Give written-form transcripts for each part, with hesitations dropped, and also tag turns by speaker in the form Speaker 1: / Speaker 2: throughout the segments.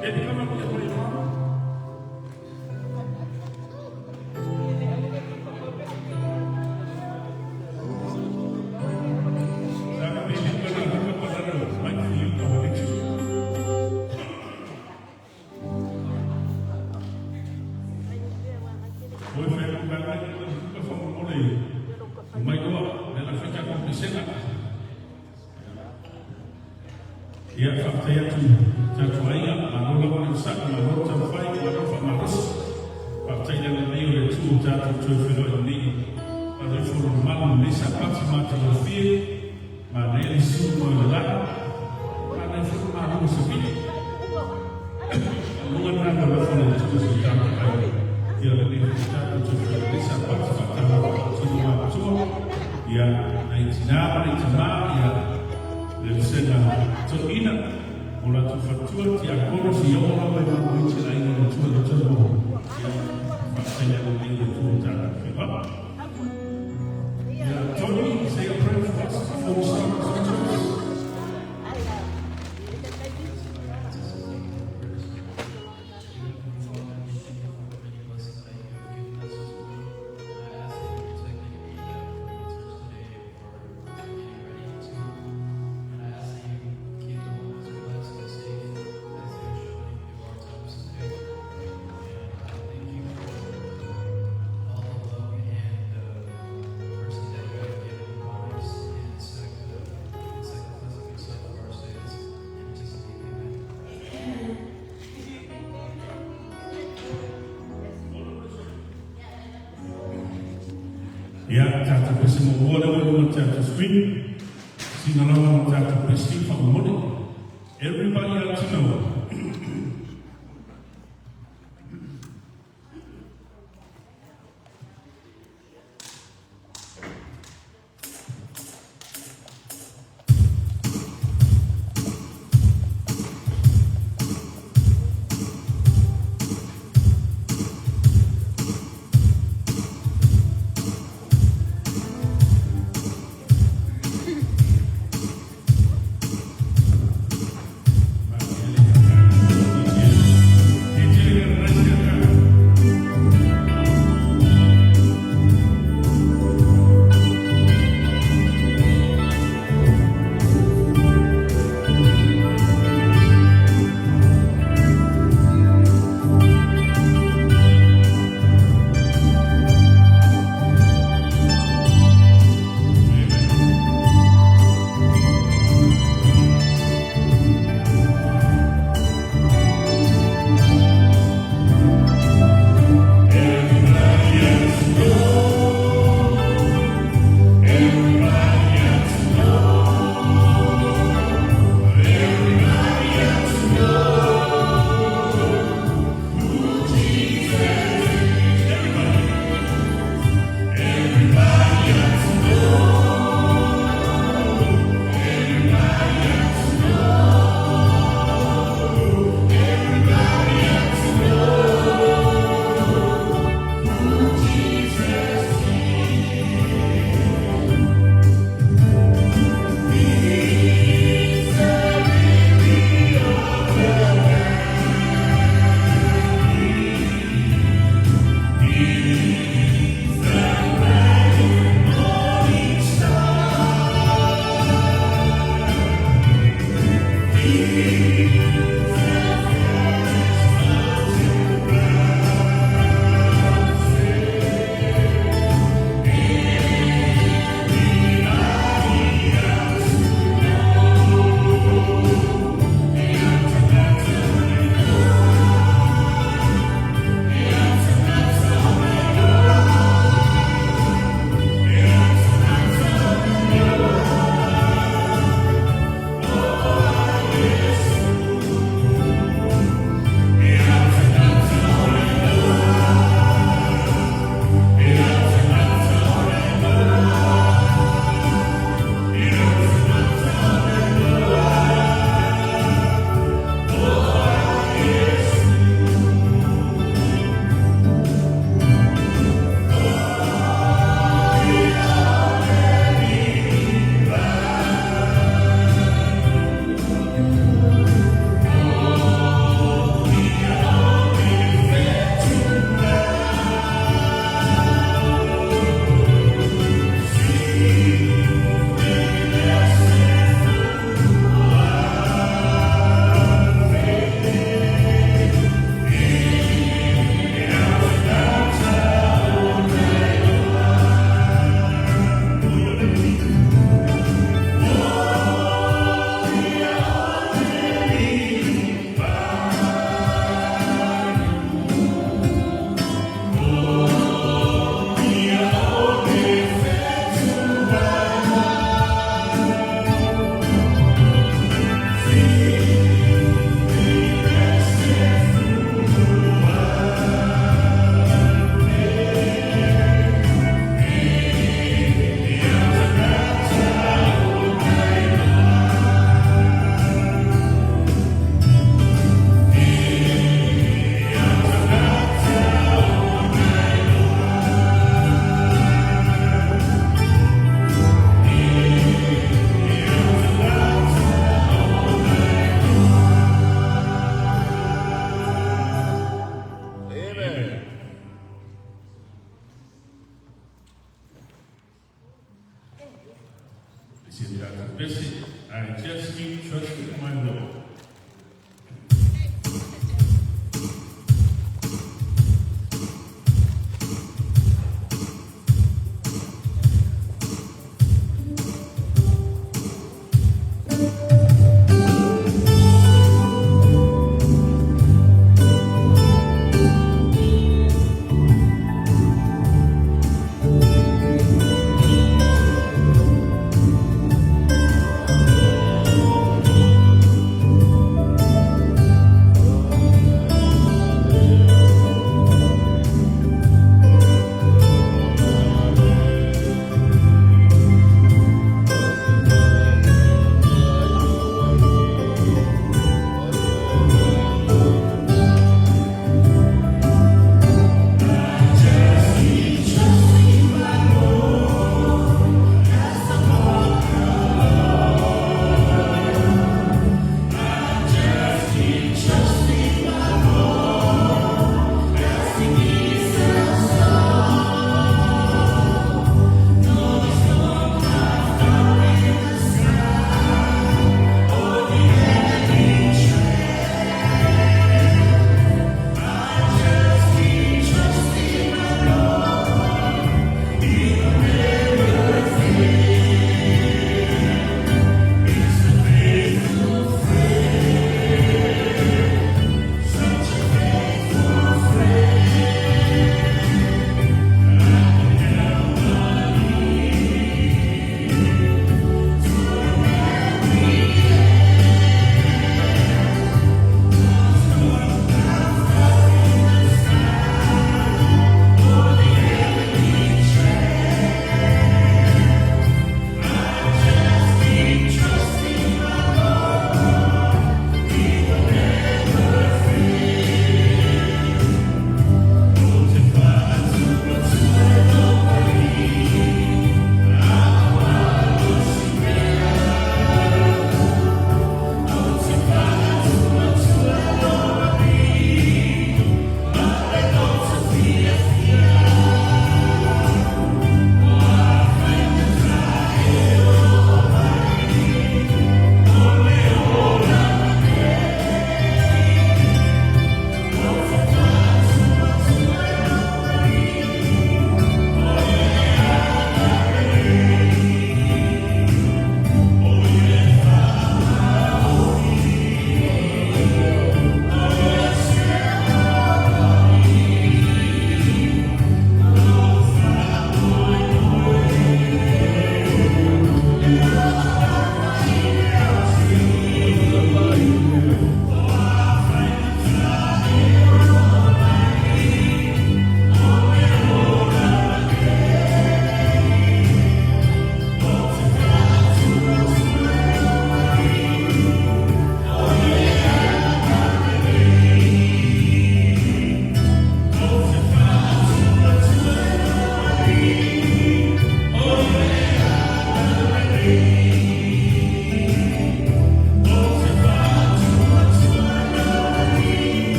Speaker 1: Daddy, come up here for your mama. Ia, faafetai atu tatou aiga, malo lava le onosai, malo le taumafai, malo le faamalosi. Faafetai i le agalelei o le Atua ua tatou toe feiloai nei i le fono mamalu i lenei Sapati matagofie. Manaia le susu ma le lala, manaia foi le malu o se vili. Faauuga lena o le alofa o le Atua i si o tatou aiga. Ia lenei foi tatou toe feiloai i lenei Sapati faatalofa atu i matua, ia nai tina ma nai tama, ia le vasega toeaina o latou faletua, tiakono, se i oo lava i manuiti le aiga o le Atua i le Atua. Ia, faafetai i le agalelei o le Atua ua tatou feiloai. Yeah, Tony, say a prayer for us before we start the service. Ia, tatou pese muamua lea ua i luga o le tatou screen. Sina lava ma tatou blessing faamolemole. Everybody ought to know.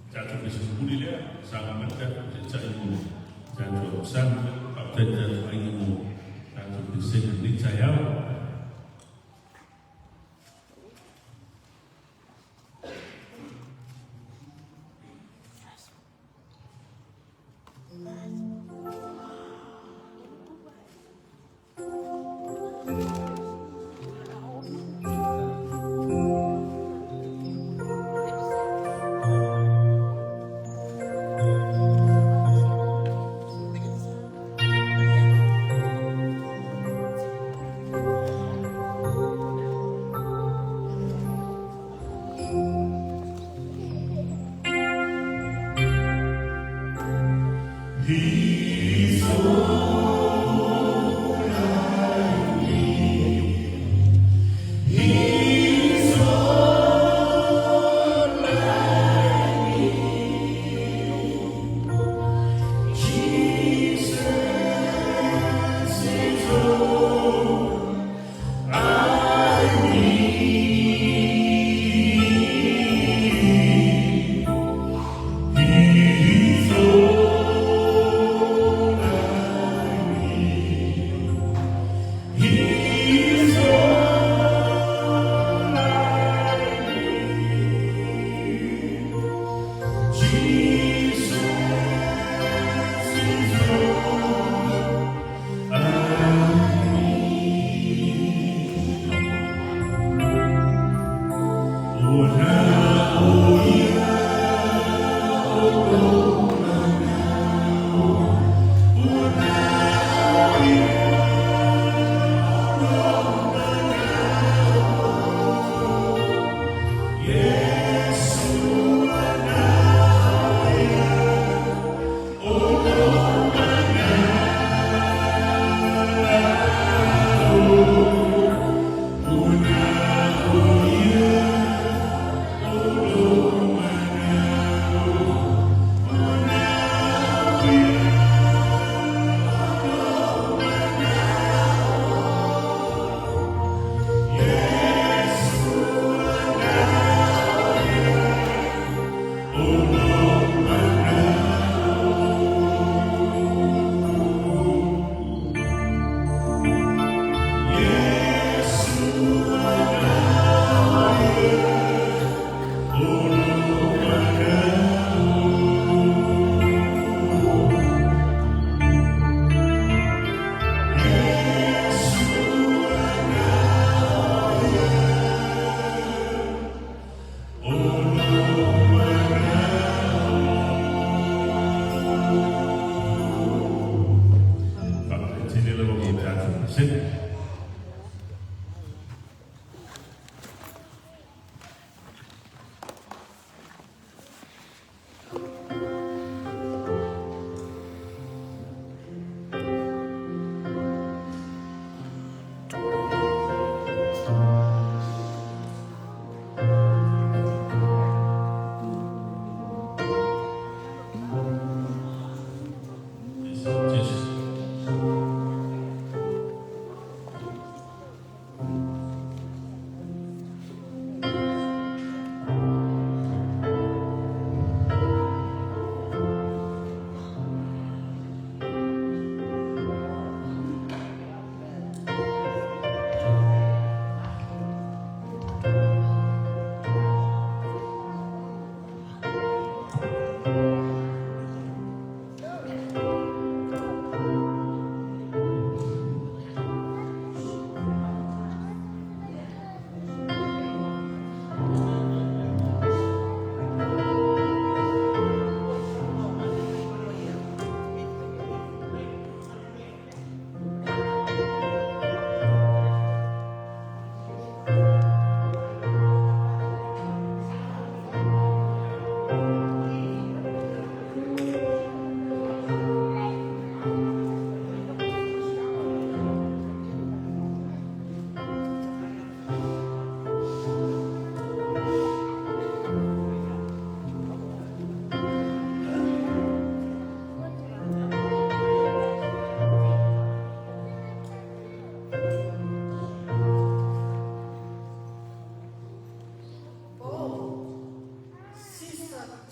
Speaker 1: Tatou misa mulimuli lea, saga mai le tatou Taitai mo le tatou amusana. Faafetai i le tatou aiga mo tatou pesega i lenei taeao.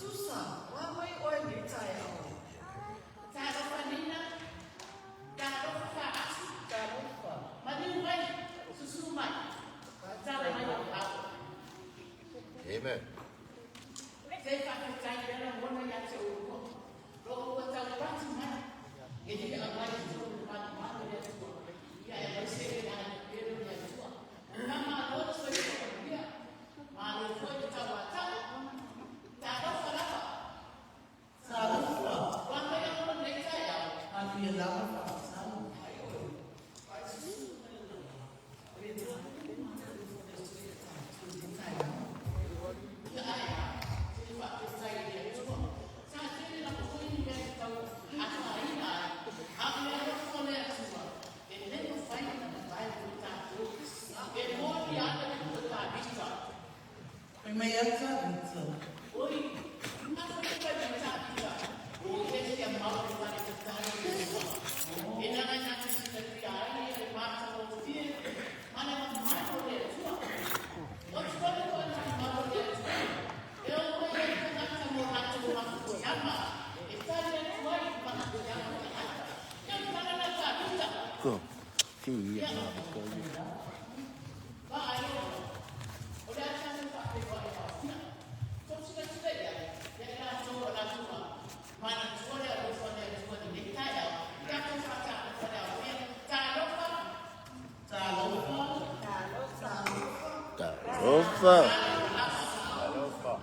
Speaker 2: Tusa, o a mai oe i lenei taeao?
Speaker 3: Talofa Nina, talofa Faasi,
Speaker 2: Talofa.
Speaker 3: Maliu mai, susu mai, tala mai o au.
Speaker 4: Amen.
Speaker 3: Se faafetai lea lagona ia te outou, lo ua taupati mai, e te aumai i totonu o le manumanu o le Atua, ia aemaise le alepele o le Atua. Faamalo le soifua manuia, malo foi le tauatau, talofa lava.
Speaker 2: Talofa.
Speaker 3: Ua mai au lenei taeao.
Speaker 2: Manuia lava faafetai. Fai mai a Tavita.
Speaker 4: Go. Fia na ko.
Speaker 2: Talofa.
Speaker 4: Talofa.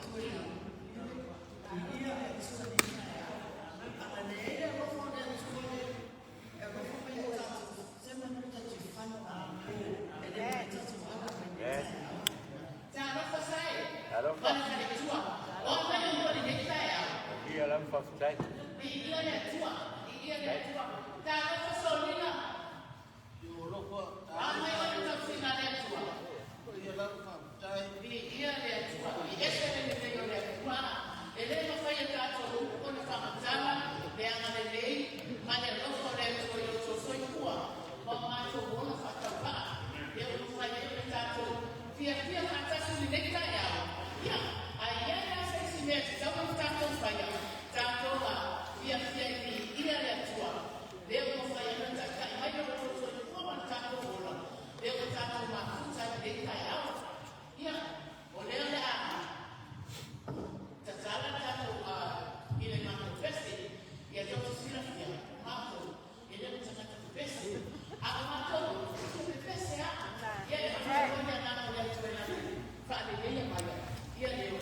Speaker 3: Yeah.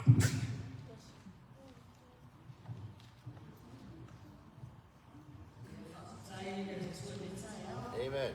Speaker 4: Amen. Amen.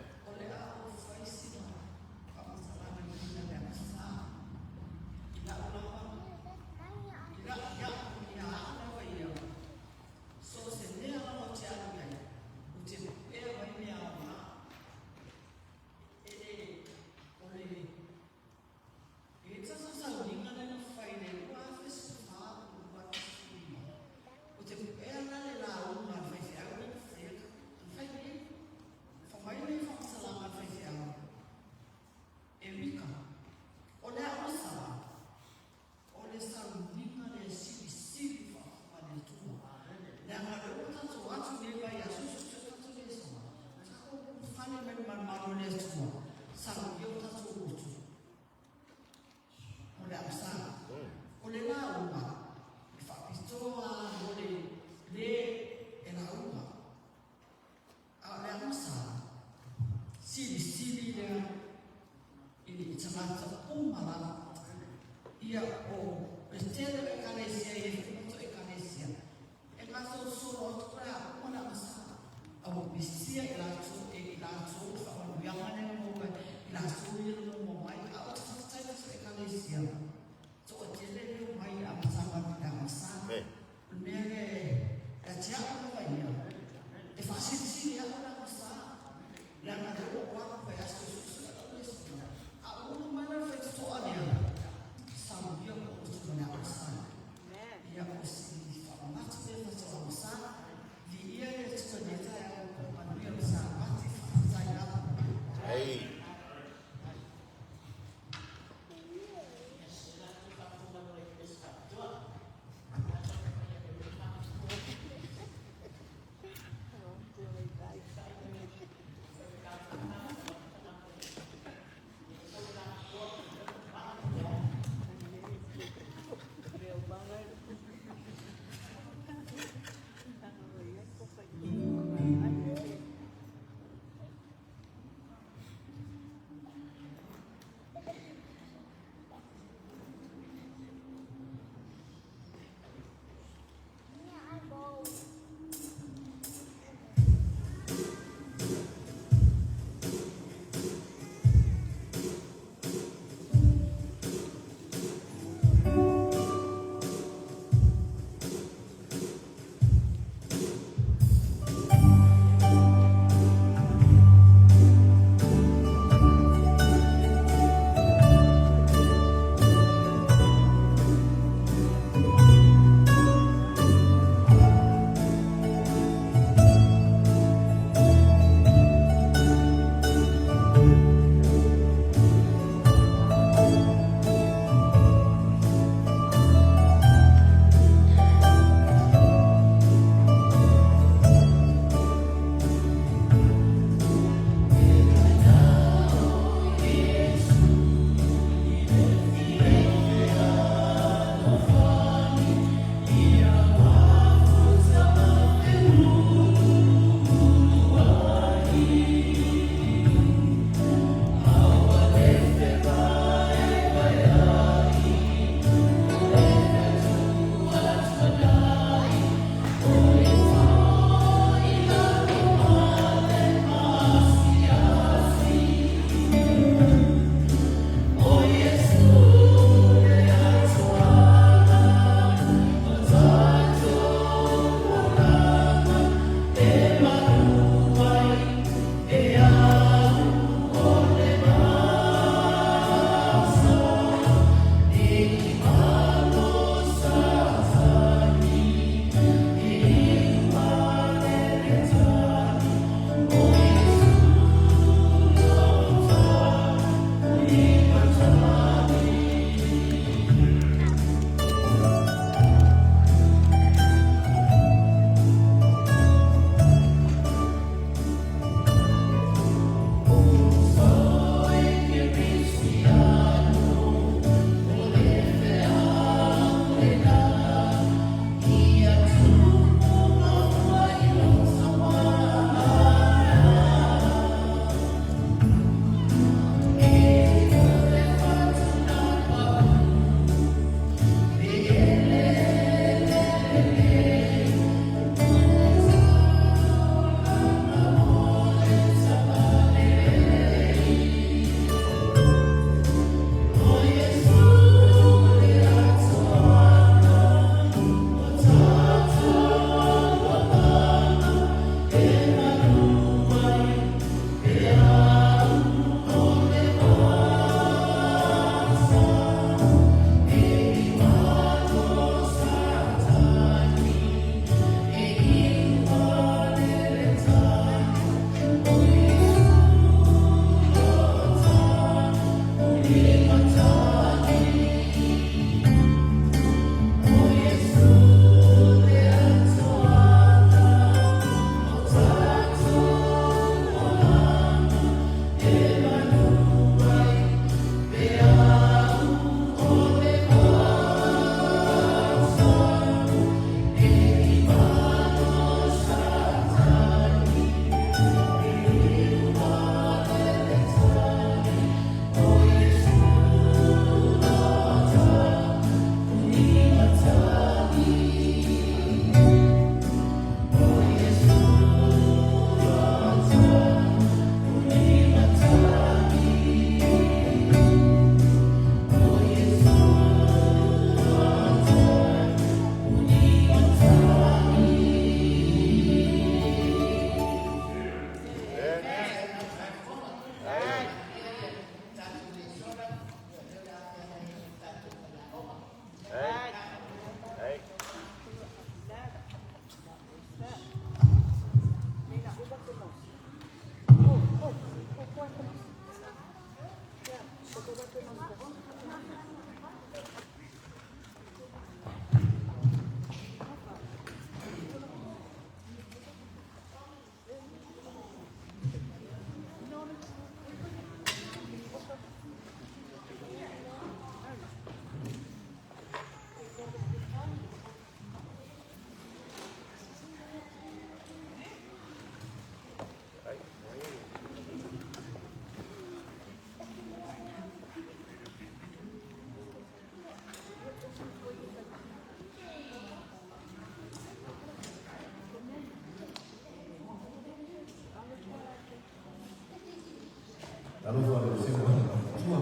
Speaker 5: Talofa le vasega o le matua.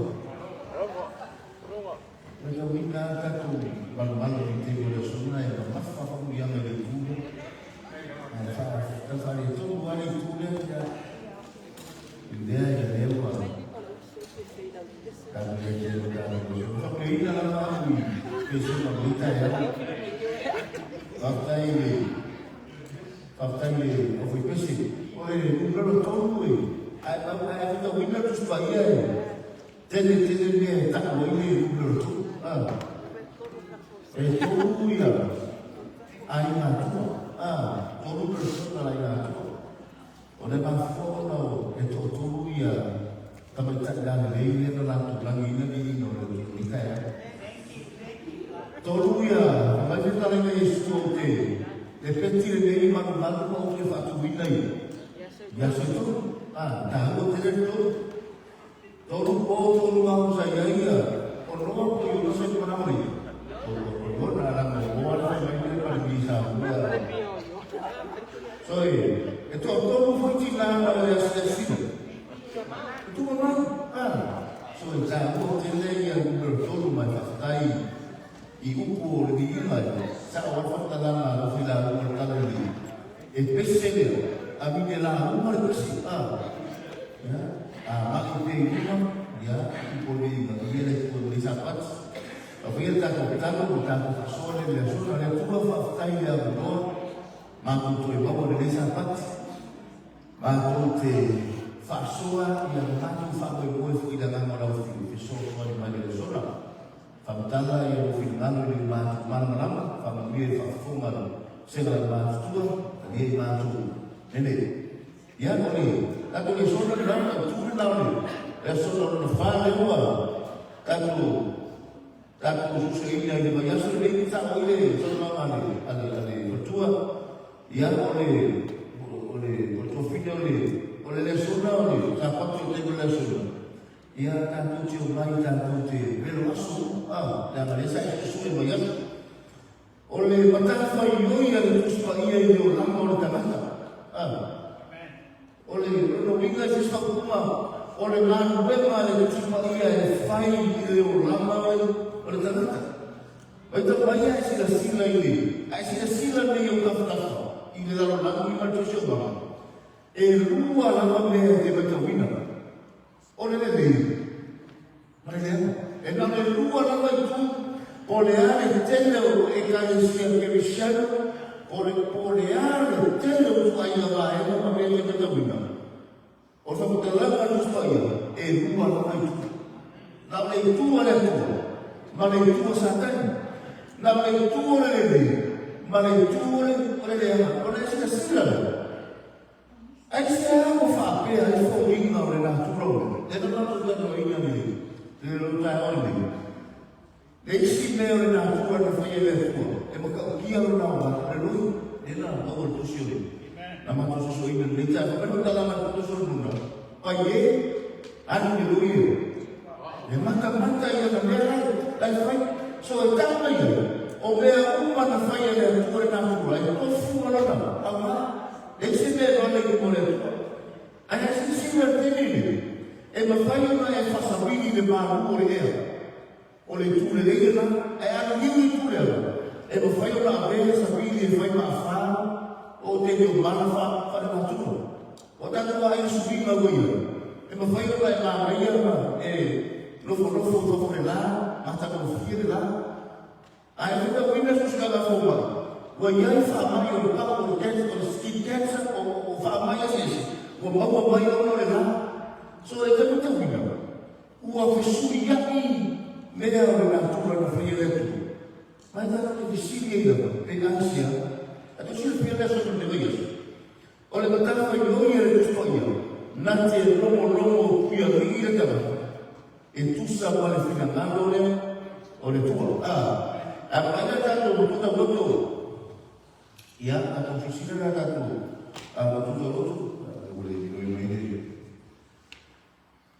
Speaker 5: Matauina lava tatou malumalu i le taimi o le aso lena e mamafa faamanuiaga i le itu lea. Ae tau faaletonu lava le itu lea ia i lea ia lea ua tatou le tele o tatou aso. Faamanuiaina lava au i pesega o lenei taeao. Faafetai i le Faafetai i le aufaipese. O le numera tolu e, ae ae fetauina le Tusi Paia e tele tele mea e tau ai le numera tolu. A. E tolu ia aiga atua. A, tolu persona la aiga atua. O le mafua ona o e toatolu ia tamaitai lalelei lea na latou lagiina viiga o le Atua i lenei taeao. Tolu ia, fai mai fetalaiga Iesu ou te le peti lenei malumalu ma ou te faatuina i i aso e tolu. A, taua tele le tolu. Tolu po, tolu ao sa i ai ia o Noa po i ona sa i manao nei. O o o na langa o Noa le fai mai le ma le mi sa ua. So e, e toatolu foi tina na o le asiasina. E tuua mai, a. So e taua tele ia numera tolu ma e faafetai i upu o le viiga e sao ai le faamatalaga a lou failauga o le tala lelei. E pese lea, amine lauga le pese, a. Ia, a ma'i pea i luma, ia, upu o le viiga, ia le Atua i lenei Sapati. Avea le tatou talo ma tatou faasoa lea i le aso. Na le Atua faafetai i le avanoa matou toe maua i lenei Sapati. Matou te faasoa ia matou faamoemoe foi i le agaga o lau fesoasoani mai le lesona. Faamatala ia lou finagalo i le matou malamalama, faamanuia i le faafofoga a le Vasega la Matutua, talia i matou mele. Ia, o le tatou lesona lena, tautu lena o le aso lona fa lea ua tatou tatou susueina i le vaiaso lenei, sao ai le saunoaga a le a le a le matua. Ia, o le, o le, o le tofina o le, o le lesona o le Sapati o taimi o le lesona, ia tatou te omai tatou te velo aso, a, leaga lea sa e suesue mai aso. O le matafaioi a le Tusi Paia i le olaga o le tagata, a. O le lona uiga i se isi faaupuga, o le galuega a le Tusi Paia e fai i le olaga o le tagata. Vaitau mai a e silasila i le, a e silasila nei i ou tafatafa i le lalolagi ma le siosiomaga, e lua lava mea e te vaitauina, o le lelei ma le leaga. E na o le lua lava itu, po o le a le tele o Ekalesia Kerisiano, po o le a le tele o ituaiga vaega ma mea e te vaitauina, O le faamatalaga a le Tusi Paia, e lua lava itu. Na o le itu a le Atua ma le itu a Satani. Na o le itu o le lelei ma le itu o le, o le leaga. Ona e silasila lea, aisea ua faapea ai foliga o le natura o le, lea na matou talanoaina le, le lou taeao lenei. Le isi mea o le natura na faia e le Atua e matautia lona aoga, o le loi, lea na maua i le tusi o le na matou sosoina i lenei taeao. Fai mai le faamatalaga a le tusi o le luna, Pai e, alu i le loi e, e matamata i ana mea la la e fai. So e tau mai ai, o mea uma na faia e le Atua le natura, e tofu ma lona aoga. Le isi mea e vale i luma o le Atua. Ae a silasila i le taimi lenei, e mafai ona e faasawili le malu o le ea. O le itu lelei lena, ae a liliu i itu leaga, e mafai ona avea le savili e fai ma afa o taimi o mala fa faalenatura. Ua tatou vaai i le suiga ua i ai, e mafai ona e manaia ma e nofonofo i fafo i le la, matagofie le la. Ae fetauina so se tagata fou mai, ua i ai faamai o le pau, o le cancer, o le skin cancer, o, o faamai eseese, ua maua mai ona o le la. So e taumatauina, ua fesuiai mea o le natura na faia e le Atua. Ma e tatou te fesili ai lava, pe aisea? A tou silafia le aso o lenei aso, o le matafaioi a le Tusi Paia, na te logologo puialii le tagata, e tusa ma le finagalo lea o le Atua. A, a vaai la tatou tuta loto, ia, tatou silasila la tatou, a, tuta loto, ua le iloi mai le,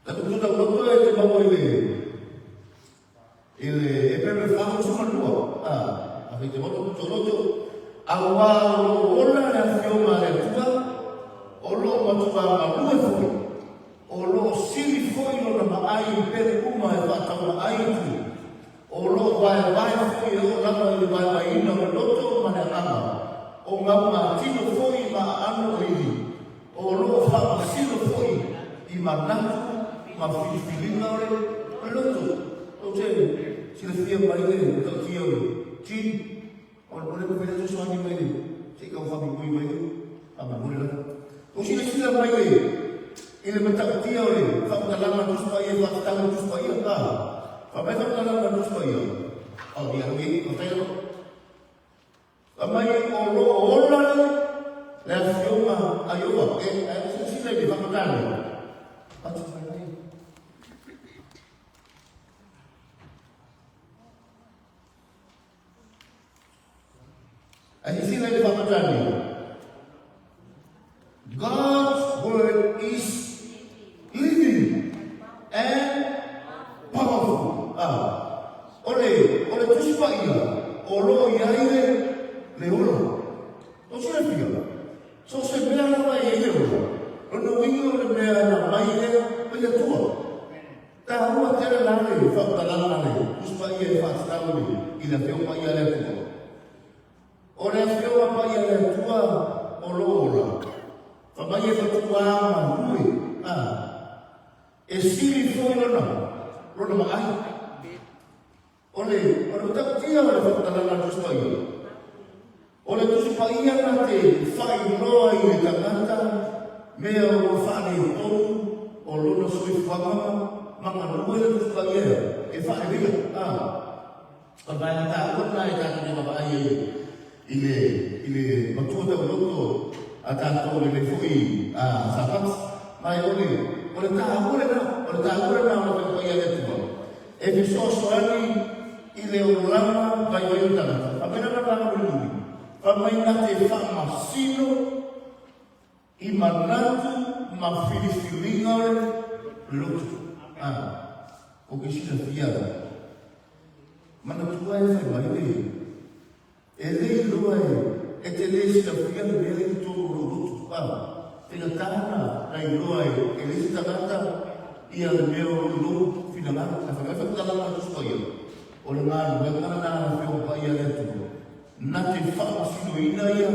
Speaker 5: tatou tuta loto e te maua i le, i le Eperu e 42, a, a fai te maua tuta loto, auā o lo o ola le afioga a le Atua, o lo o matua galue foi, o lo o sili foi vaai i pele uma e faatauaai atu, o lo o vaevae foi e oo lava i le vaevaeina o le loto ma le agaga, o gaumatino foi ma aano o ivi, o lo o faamasino foi i manatu ma filifiliga o le loto. Ou te silafia mai le matautia o le Gene, o le mafai ona fesoasoani mai le se i tau faamimui mai le faamolemole lava. Ua silasila mai le i le matautia o le faamatalaga a le Tusi Paia e faatatau i le Tusi Paia, a fai mai faamatalaga a le Tusi Paia, o ia ui, faafetai lava. Fai mai o lo o ola le afioga a Ieova, e silasila i le faamatalaga, atu mai ai. Ae silasila i le faamatalaga. God's word is living and powerful. Ah, o le, o le Tusi Paia, o lo o i ai le, le ola. O silafia, so o se mea lava e i ai le ola, lona uiga o le mea na mai lea mai le Atua. Taua tele la le faamatalaga a le Tusi Paia e faatatau i le Afioga Paia a le Atua. O le Afioga Paia a le Atua o lo o ola, fai mai e fatuā galue, a, e sili foi lona, lona vaai. O le, o le matautia o le faamatalaga a le Tusi Paia, o le Tusi Paia na te faailoa i le tagata mea o lo o faaletonu o lona soifuaga ma galue le Tusi Paia e faaleleia. A, o le vaega taua lena e tatou te vaavaai ai i le, i le matua tauloto a tatou i lenei foi Sapati. Ma e o le, o le taua lena, o le taua lena o le Afioga Paia a le Atua. E fesoasoani i le olaga vaivai o le tagata. Fai mai lana vaega mulimuli, fai mai na te faamasino i manatu ma filifiliga o le loto. A, o ke silafia, manatua e fai mai le, E le iloa e, e te le silafia le mea lea i totonu o lou loto. A, faigata na, na iloa e, e le isi tagata ia le mea o lo o i lou finagalo. Ae fai mai faamatalaga a le Tusi Paia, o le galuega lena a le Afioga Paia a le Atua, na te faamasinoina ia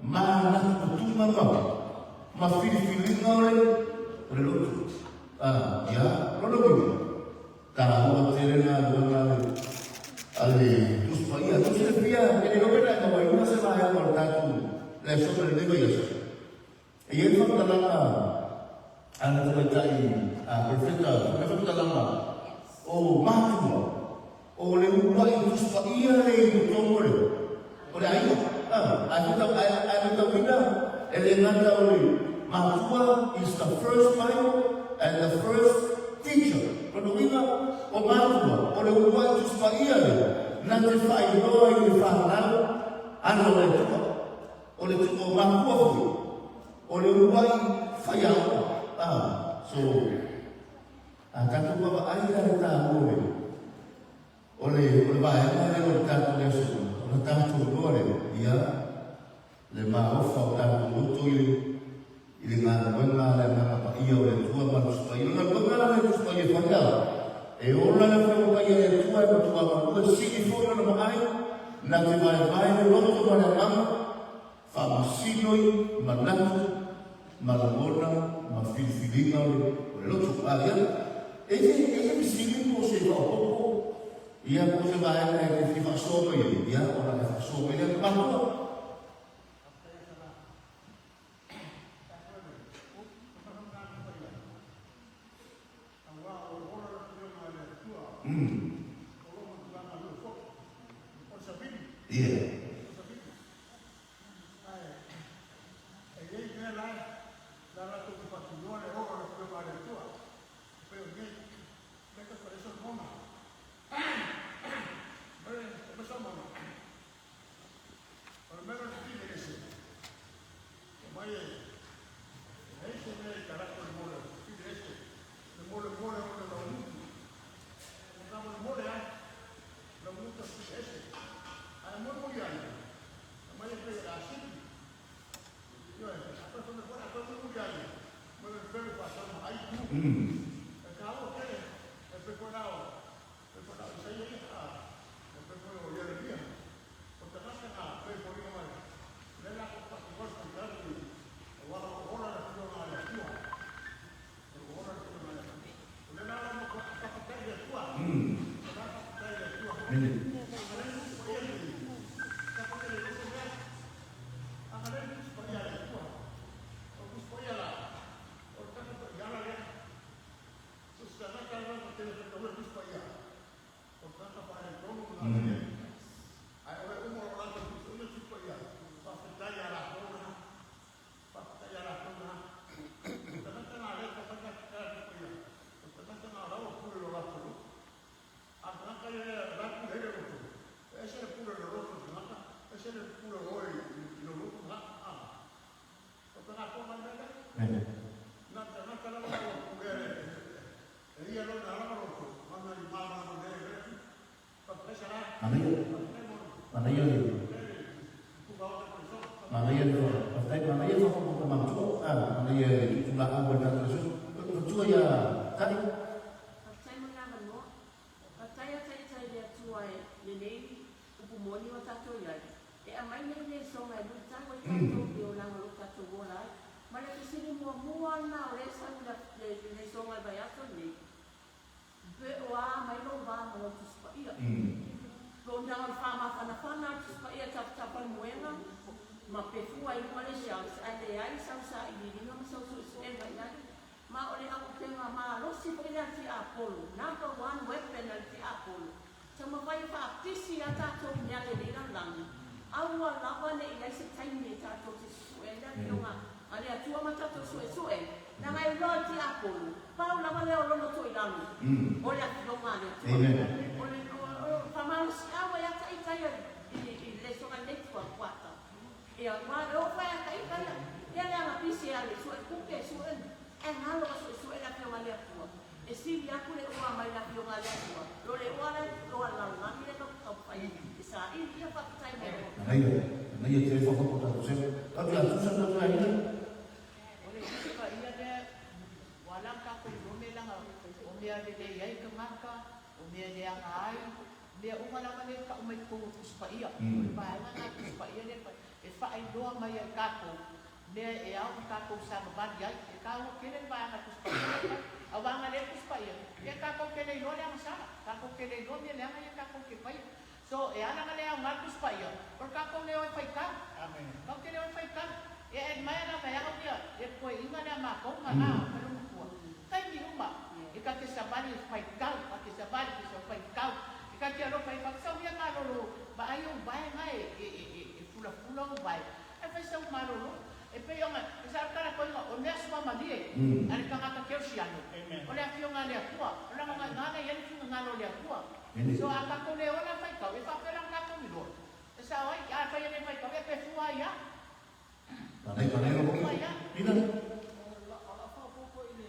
Speaker 5: manatunatuga ma, ma filifiliga o le, o le loto. A, ia, lona uiga, Taua tele galuega a le Tusi Paia. Tou silafia, e le iloa pe na e mauaina se vaega o le tatou lesona i lenei vaiaso. E i ai le faamatalaga a le tamaitai a Perofeta, fai mai faamatalaga, o matua, o le uluai Tusi Paia lea i totonu o le o le aiga. Ae matauina, e le gata o le matua is the first Bible and the first teacher. Lona uiga, o matua, o le uluai Tusi Paia lea na te faailoa i le fanau ala o le Atua. O le o matua foi, o le uluai faiaoga. So, a tatou vaavaai la i le taua o le O le, o le vaega lea o le tatou aso, ona tatou iloa lea, ia, le maofa o tatou loto i le, i le galuega a le Agaga Paia o le Atua ma le Tusi Paia. O le galuega la le Tusi Paia e fai a, e ola le Afioga Paia e le Atua e matua galue, sili foi lona vaai, na te vaevae le loto ma le agaga, faamasino i manatu ma lagona ma filifiliga o le, o le loto. A, ia, e te, e te fesili po o se faaopoopo, ia, po o se vaega e te fia faasoa mai ai, ia, ona e faasoa mai lea. Matua. Yeah. Manaia. Manaia le. Manaia le faafetai, manaia le faafofoga matua. Ah, manaia le tutulaaau o le tatou aso. Matua ia Tali.
Speaker 6: Faafetai mo le avanoa. Faafetai a Taitai le Atua e lenei upu moni ua tatou i ai. E aumai nei lesoga e luitau ai tatou i le olaga o lo tatou ola ai. Ma le fesili muamua lena o lea e sau i le lesoga i le vaiaso lenei, Pe o a mai lou va ma lou Tusi Paia. Lona o le faamafanafana a le Tusi Paia tapatapa le moega ma pefua i luga le shelves ae leai sau sailiiliga ma sau suesuega i ai. Ma o le auupega malosi foi lea a le tiapolo, number one weapon a le tiapolo, taumafai e faapisi a tatou i mea lelei lalolagi, aua lava ne i i ai se taimi e tatou te susue ai le Afioga a le Atua ma tatou suesue, leaga e iloa e le tiapolo, pau lava lea o lona toilalo, o le Afioga a le Atua. O le faamalosiau ai a ita ia i le soga i lenei kuata. Ia, aua e oo foi a ita ia, ia leaga pisi e alu e sue kuke, sue, ae galo a suesue le Afioga a le Atua. E sili atu le oa mai le Afioga a le Atua, lo le oa la oa lalolagi lea tatou taumafai e saili. Ia faafetai mai lou.
Speaker 5: Manaia, manaia tele faaopoopo tatou sela. Tatou ia tusa tatou ia ina.
Speaker 3: O le tusi paia lea ua ala ona tatou iloa mea leaga o mea lelei ai tagata, o mea leaga ai, mea uma lava lea e tau mai totonu o Tusi Paia. O le vaega lena o Tusi Paia lea e faailoa mai ai tatou mea e ao ona tatou savavali ai. E taua tele le vaega Tusi Paia lea e fai. Aua ana le Tusi Paia, ia tatou te le iloa le agasala, tatou te le iloa mea leaga ia tatou te faia. So, e ala ona le aoga le Tusi Paia, o le tatou le o e faitau. Tatou te le o e faitau. E admire lava e au ia le toeaina lea a matou ma la ma lona matua. Taimi uma, e ta te savali e faitau, ta te savali e faitau. E ta te alofa i sau ia malolo, vaai ou vae na e fulafula ou vae. Ae fai sau malolo. E pei ona, e sa tala koiga, o mea suamalie a le tagata kerisiano, o le Afioga a le Atua, o lana gaga lena e i ai le finagalo o le Atua. So a tatou le ola faitau, e faapea la ona tatou iloa. E sao ai, a fai e le faitau, e pe fua ai a.
Speaker 5: Panai, panai lo
Speaker 3: Fua ai a.
Speaker 5: Nina.
Speaker 7: O lau faaopoopo i le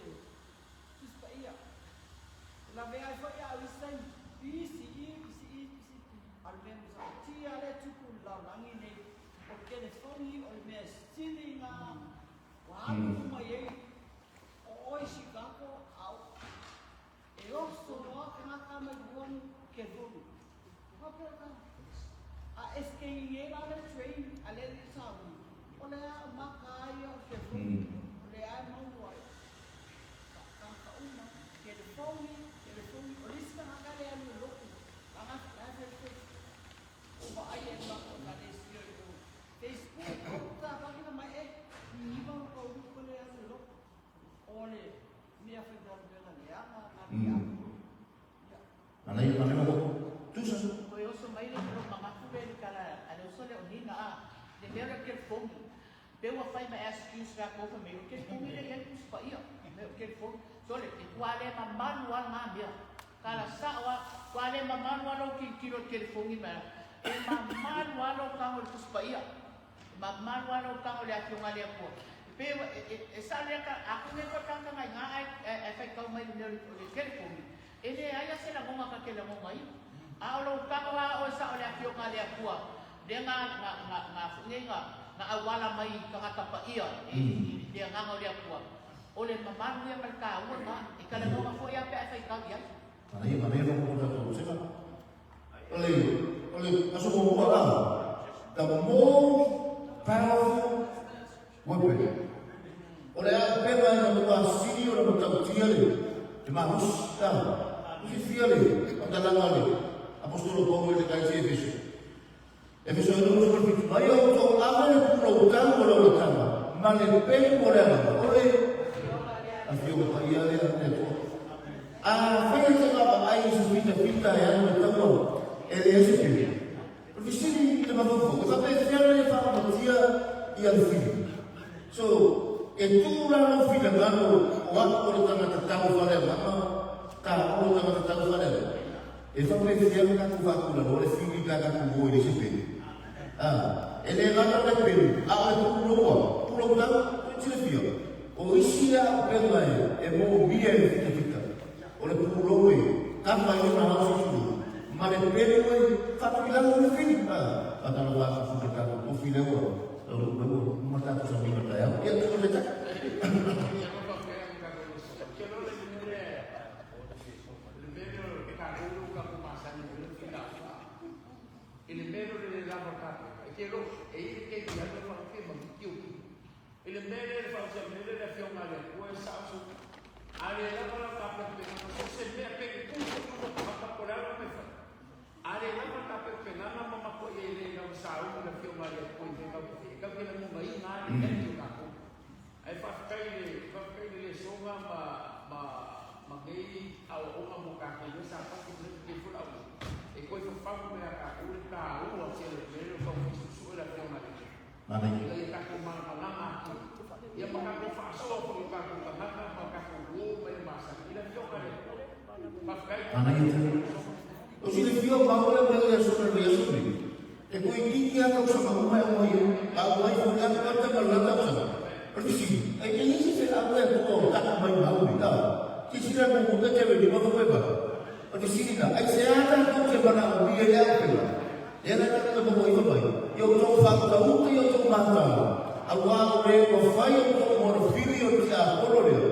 Speaker 7: Tusi Paia, e lavea ai foi au i isi taimi, B, C, E, B, C, E, B, C, D, a o le mea matautia lea e tupu i le lalolagi nei, o le telefoni o le mea sili na ua alu uma i ai o oe i Chicago a e oso loa tagata mai luani telefoni. Faapea ka a SK e la le train a le le sauni o le a maka ai o le telefoni o le a e maua ai ka ka uma telefoni telefoni o le isi tagata le alu e lotu laga la e fai Facebook o vaai e ma o ekalesia i o Facebook o ta pakina mai e niva o ka ulu ko le alu e lotu o le mea fai o le mea leaga na leaga.
Speaker 5: Manaia, manaia lo Tusa.
Speaker 3: Toe oso mai le lou manatu lea i le tala a le uso lea o Nina a le mea lea o le telefoni pe ua fai ma excuse latou fai mai o le telefoni lea e i ai le Tusi Paia mea o le telefoni sole e tua le mamalu a na mea tala sao a tua le mamalu a lou tilotilo i le telefoni ma e mamalu a lou tago i le Tusi Paia e mamalu a lou tago i le Afioga a le Atua e pei e sao lea a ku nei koe tagata nai na ae faitau mai le mea o le telefoni E leai a se lagona ta te lagona ia. A o lou tago a oe sao le Afioga a le Atua, lea na, na, na, na foi nei na, na auala mai i tagata paia i, i le Agaga o le Atua, o le mamalu ia ma le taua lena, e talanoa foi a pe a e faitau i ai.
Speaker 5: Manaia, manaia lou mo tatou sela. O le, o le aso muamua la, the most powerful weapon. O le auupega ina ua sili ona matautia le, le malosi, a, fiafia le faamatalaga a le Aposetolo Paulo i le Ekalesia i Efeso. Efeso e 6:17, Ma ia outou ave le pulou tau o le olataga ma le pelu o le agaga, o le Afioga Paia lea a le Atua. Afai e te vaavaai i se fitafita e alu le taua e leai se pelu, o le fesili i le mafaufau, e faapefea ona ia faamatia ia le fili? So, e tu la lou finagalo o au o le tagata tau faleagaga, taua o le tagata tau faleagaga, e faapefea ona tatou faatulalo le fili pe a tatou o i le isi pelu? A, e le gata o le pelu, a o le puloua, pulou tau, e silafia, o isi auupega e moomia e le fitafita, o le pulou e kapa ai ona ao se tulu, Ma le pele ua faatupulaga o le fili. Faatalofa atu foi i le tatou tofi lea ua taunuu mai ua uma le tatou sauniga taeao. Ia, tuu le tali.
Speaker 3: I le mea lea i le faaosia mea lea le Afioga a le Atua e sao su a le lava la tapenapenaga so se mea pe tu foi luma tagata po o le a lava mea e fai a le lava le tapenapenaga ma matuai e le lava sauni le Afioga a le Atua i mea tatou te faia e tatou te lagonaina lava le nani o tatou ae faafetai i le faafetai i le lesoga ma ma ma nei aoaoga mo tatou lea sa tatou te le foi la e toe fafagu mai ia tatou le taua tele o le mea lea o taumafai suesue le Afioga a le Atua.
Speaker 5: Manaia.
Speaker 3: Ina ia tatou malamalama atili, ia ma tatou faasoa foi i o tatou tagata ma tatou uo ma e masani i le Afioga a le Atua. Faafetai.
Speaker 5: Manaia tele. O silafia o maua le mea o le aso le aso nei. E toeitiiti lava tausaga uma e aumai ai. A ua ai foi lava tagata ma le la tausaga. O le fesili, e i ai se feau le Atua o tau mai mau nei? A, silasila atu o te le lima ma pepa. O le fesili lena, aisea tatou te manaomia i le auupega? Lea la tatou te momoifa mai, i outou faatauta i outou matau, aua o le ua fai outou monofili o le tiapolo lea,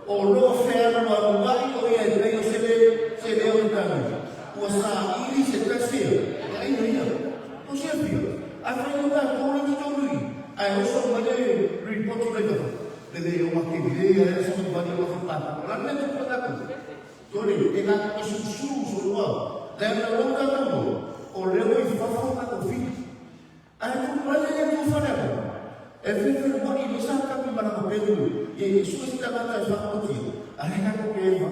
Speaker 5: o lo o fealualuai o ia e pei o se le se leo i tane, ua saili se tasi e aina ia. Tou silafia, afai o tatou le totonu i i, ae oso mai le report o le fafo, le le o makele ae le savalivali o fafo tatou, o le a le mea e tupu ia tatou? Tole, e na te susu solua, le ana lou tatou moe, o lea ua i fafo tatou fili. Ae tu mai le Atua faleaoga, e fefelua'i mai sa kami ma lana pelu e e sue se tagata e faaotia, a he tatou ke eva.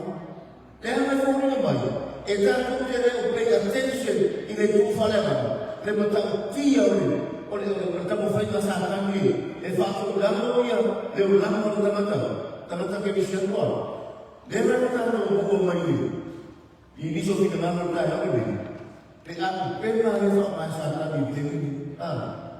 Speaker 5: Le ana e foliga mai, e tatou te le o pay attention i le tu faleaoga, le matautia o le o le o le taumafaiga sa kami e faatulaga ia le olaga o le tagata, tagata kerisiano a. Lea la tatou maua mai le i nisi o finagalo o le taeao lenei, pe a upega lea faaaoga e Satani i le taimi lenei, a,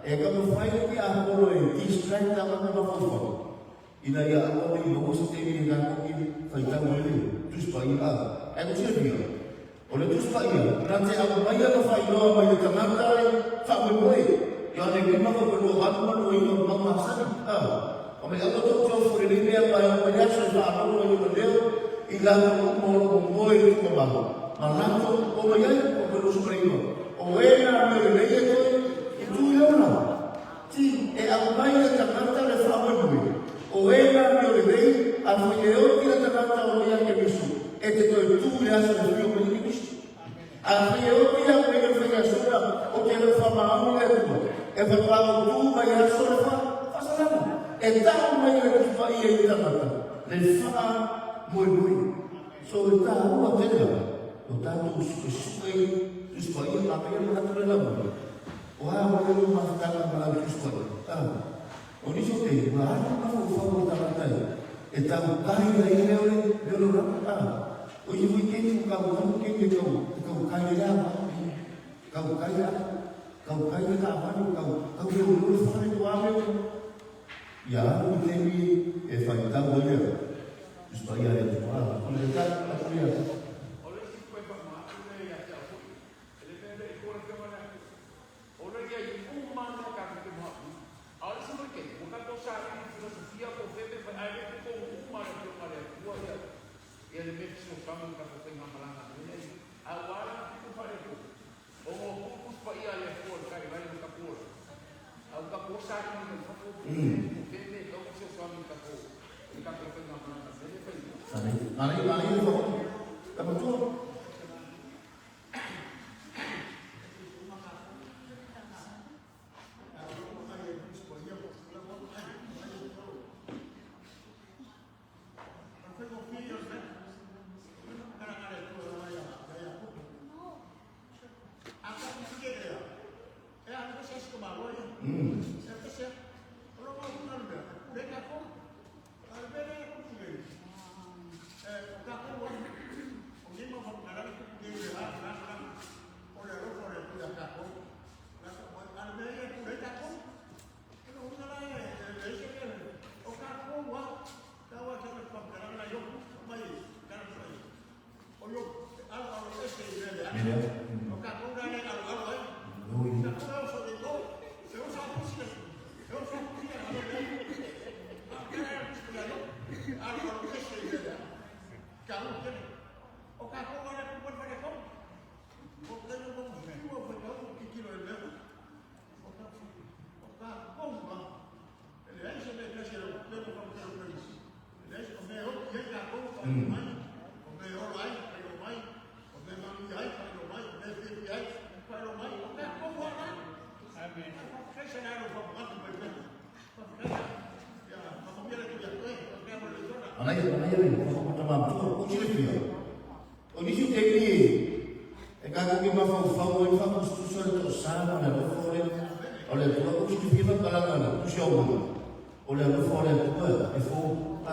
Speaker 5: e taumafai le tiapolo e distract tagata mafaufau, ina ia aua ne i maua se taimi e tatou te faitau ai le Tusi Paia. A, ae tou silafia, o le Tusi Paia, na te aumaia ma faailoa mai le tagata e faamoemoe, Ioane 5:28 ma 29 mau masani, a. O me aua tou te ofo i lenei mea ma e oo mai le aso e faalogo ai ona leo i latou uma o lo o momoe i le tuuamalo, ma latou o mai ai, o koe 29, o e na mea lelei e toe i tu i le ola. Ti, e aumai le tagata le faamoemoe, o e na mea lelei, a foi e oti le tagata o lo ia Keriso, e te toe tu i le aso e fio mai ai Keriso. Afai e oti au e le faiasola o te alofa maoni le Atua, e faatoa tu mai le aso le faasalama, e tau mai le Tusi Paia i le tagata, le faamoemoe. So e taua tele lava lo tatou suesue i Tusi Paia ma mea manatu le lamoni. O a o le mafutaga ma lau Tusi Paia? O nisi o te ua alu mafaufau o tagata e tautai ai lea o le lea o le olaga. O ia foi keiki o kau kau keiki e kau e kau kai le a kau kai le kau kai le taavale kau kau le o le fale ko ame o ia alu i taimi e faitau ai lea Tusi Paia le Atua o le tali atu ia.
Speaker 3: O le isi koe whakamātu lea ia te au foi, e le mea lea i kō le whionga le Atua. O le ia i uma mea tatou te mahaʻui, ʻaʻole se moe kele, ua tatou saili i filosofia po o fea mea fai, ae le totonu uma le Afioga a le Atua ia, ia le mea fesoasoani i le tatou faigamalaga nei lea i, a ua ala ona tupu faaletonu, ona ua tu Tusi Paia a le Atua i le taivai o le tatou ola, a ua tatou o saili mai fafo po o fea mea e tatau ona fesoasoani i le tatou, i le tatou faigamalaga nei lea e fai nei.
Speaker 5: Manaia, manaia le whakapono. Ka matua. Mea. Manaia, manaia le whakapata mātua, ko silafia. O nisi o taimi e, e kākou ke mafaufau ai whakusutusa le toʻasā ma le alofa o le, o le Atua. Ko silafia whakalanga le tusi au mai. O le alofa o le Atua e fou. A,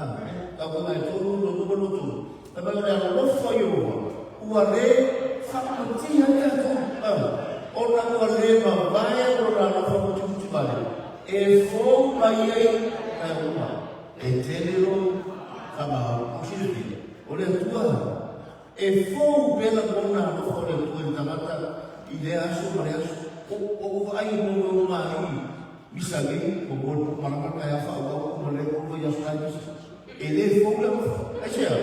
Speaker 5: tau ka ngai tolu, lo lua, lo tolu. Fai mai o le alofa i o ua le whakapatia ai tātou. A, ona ua le mavae o lona alofa mutimuti vale. E fou mai ai kai uma. E tele lou whamahau. Ko silafia. O le Atua, e fou pea lagona alofa o le Atua i le tagata i lea aso ma lea aso. O o vaai i mo o ngā i misa nei, o mo le malama kai a whaau au ma le o i aso kai misa. E le fou le alofa. Ai sea,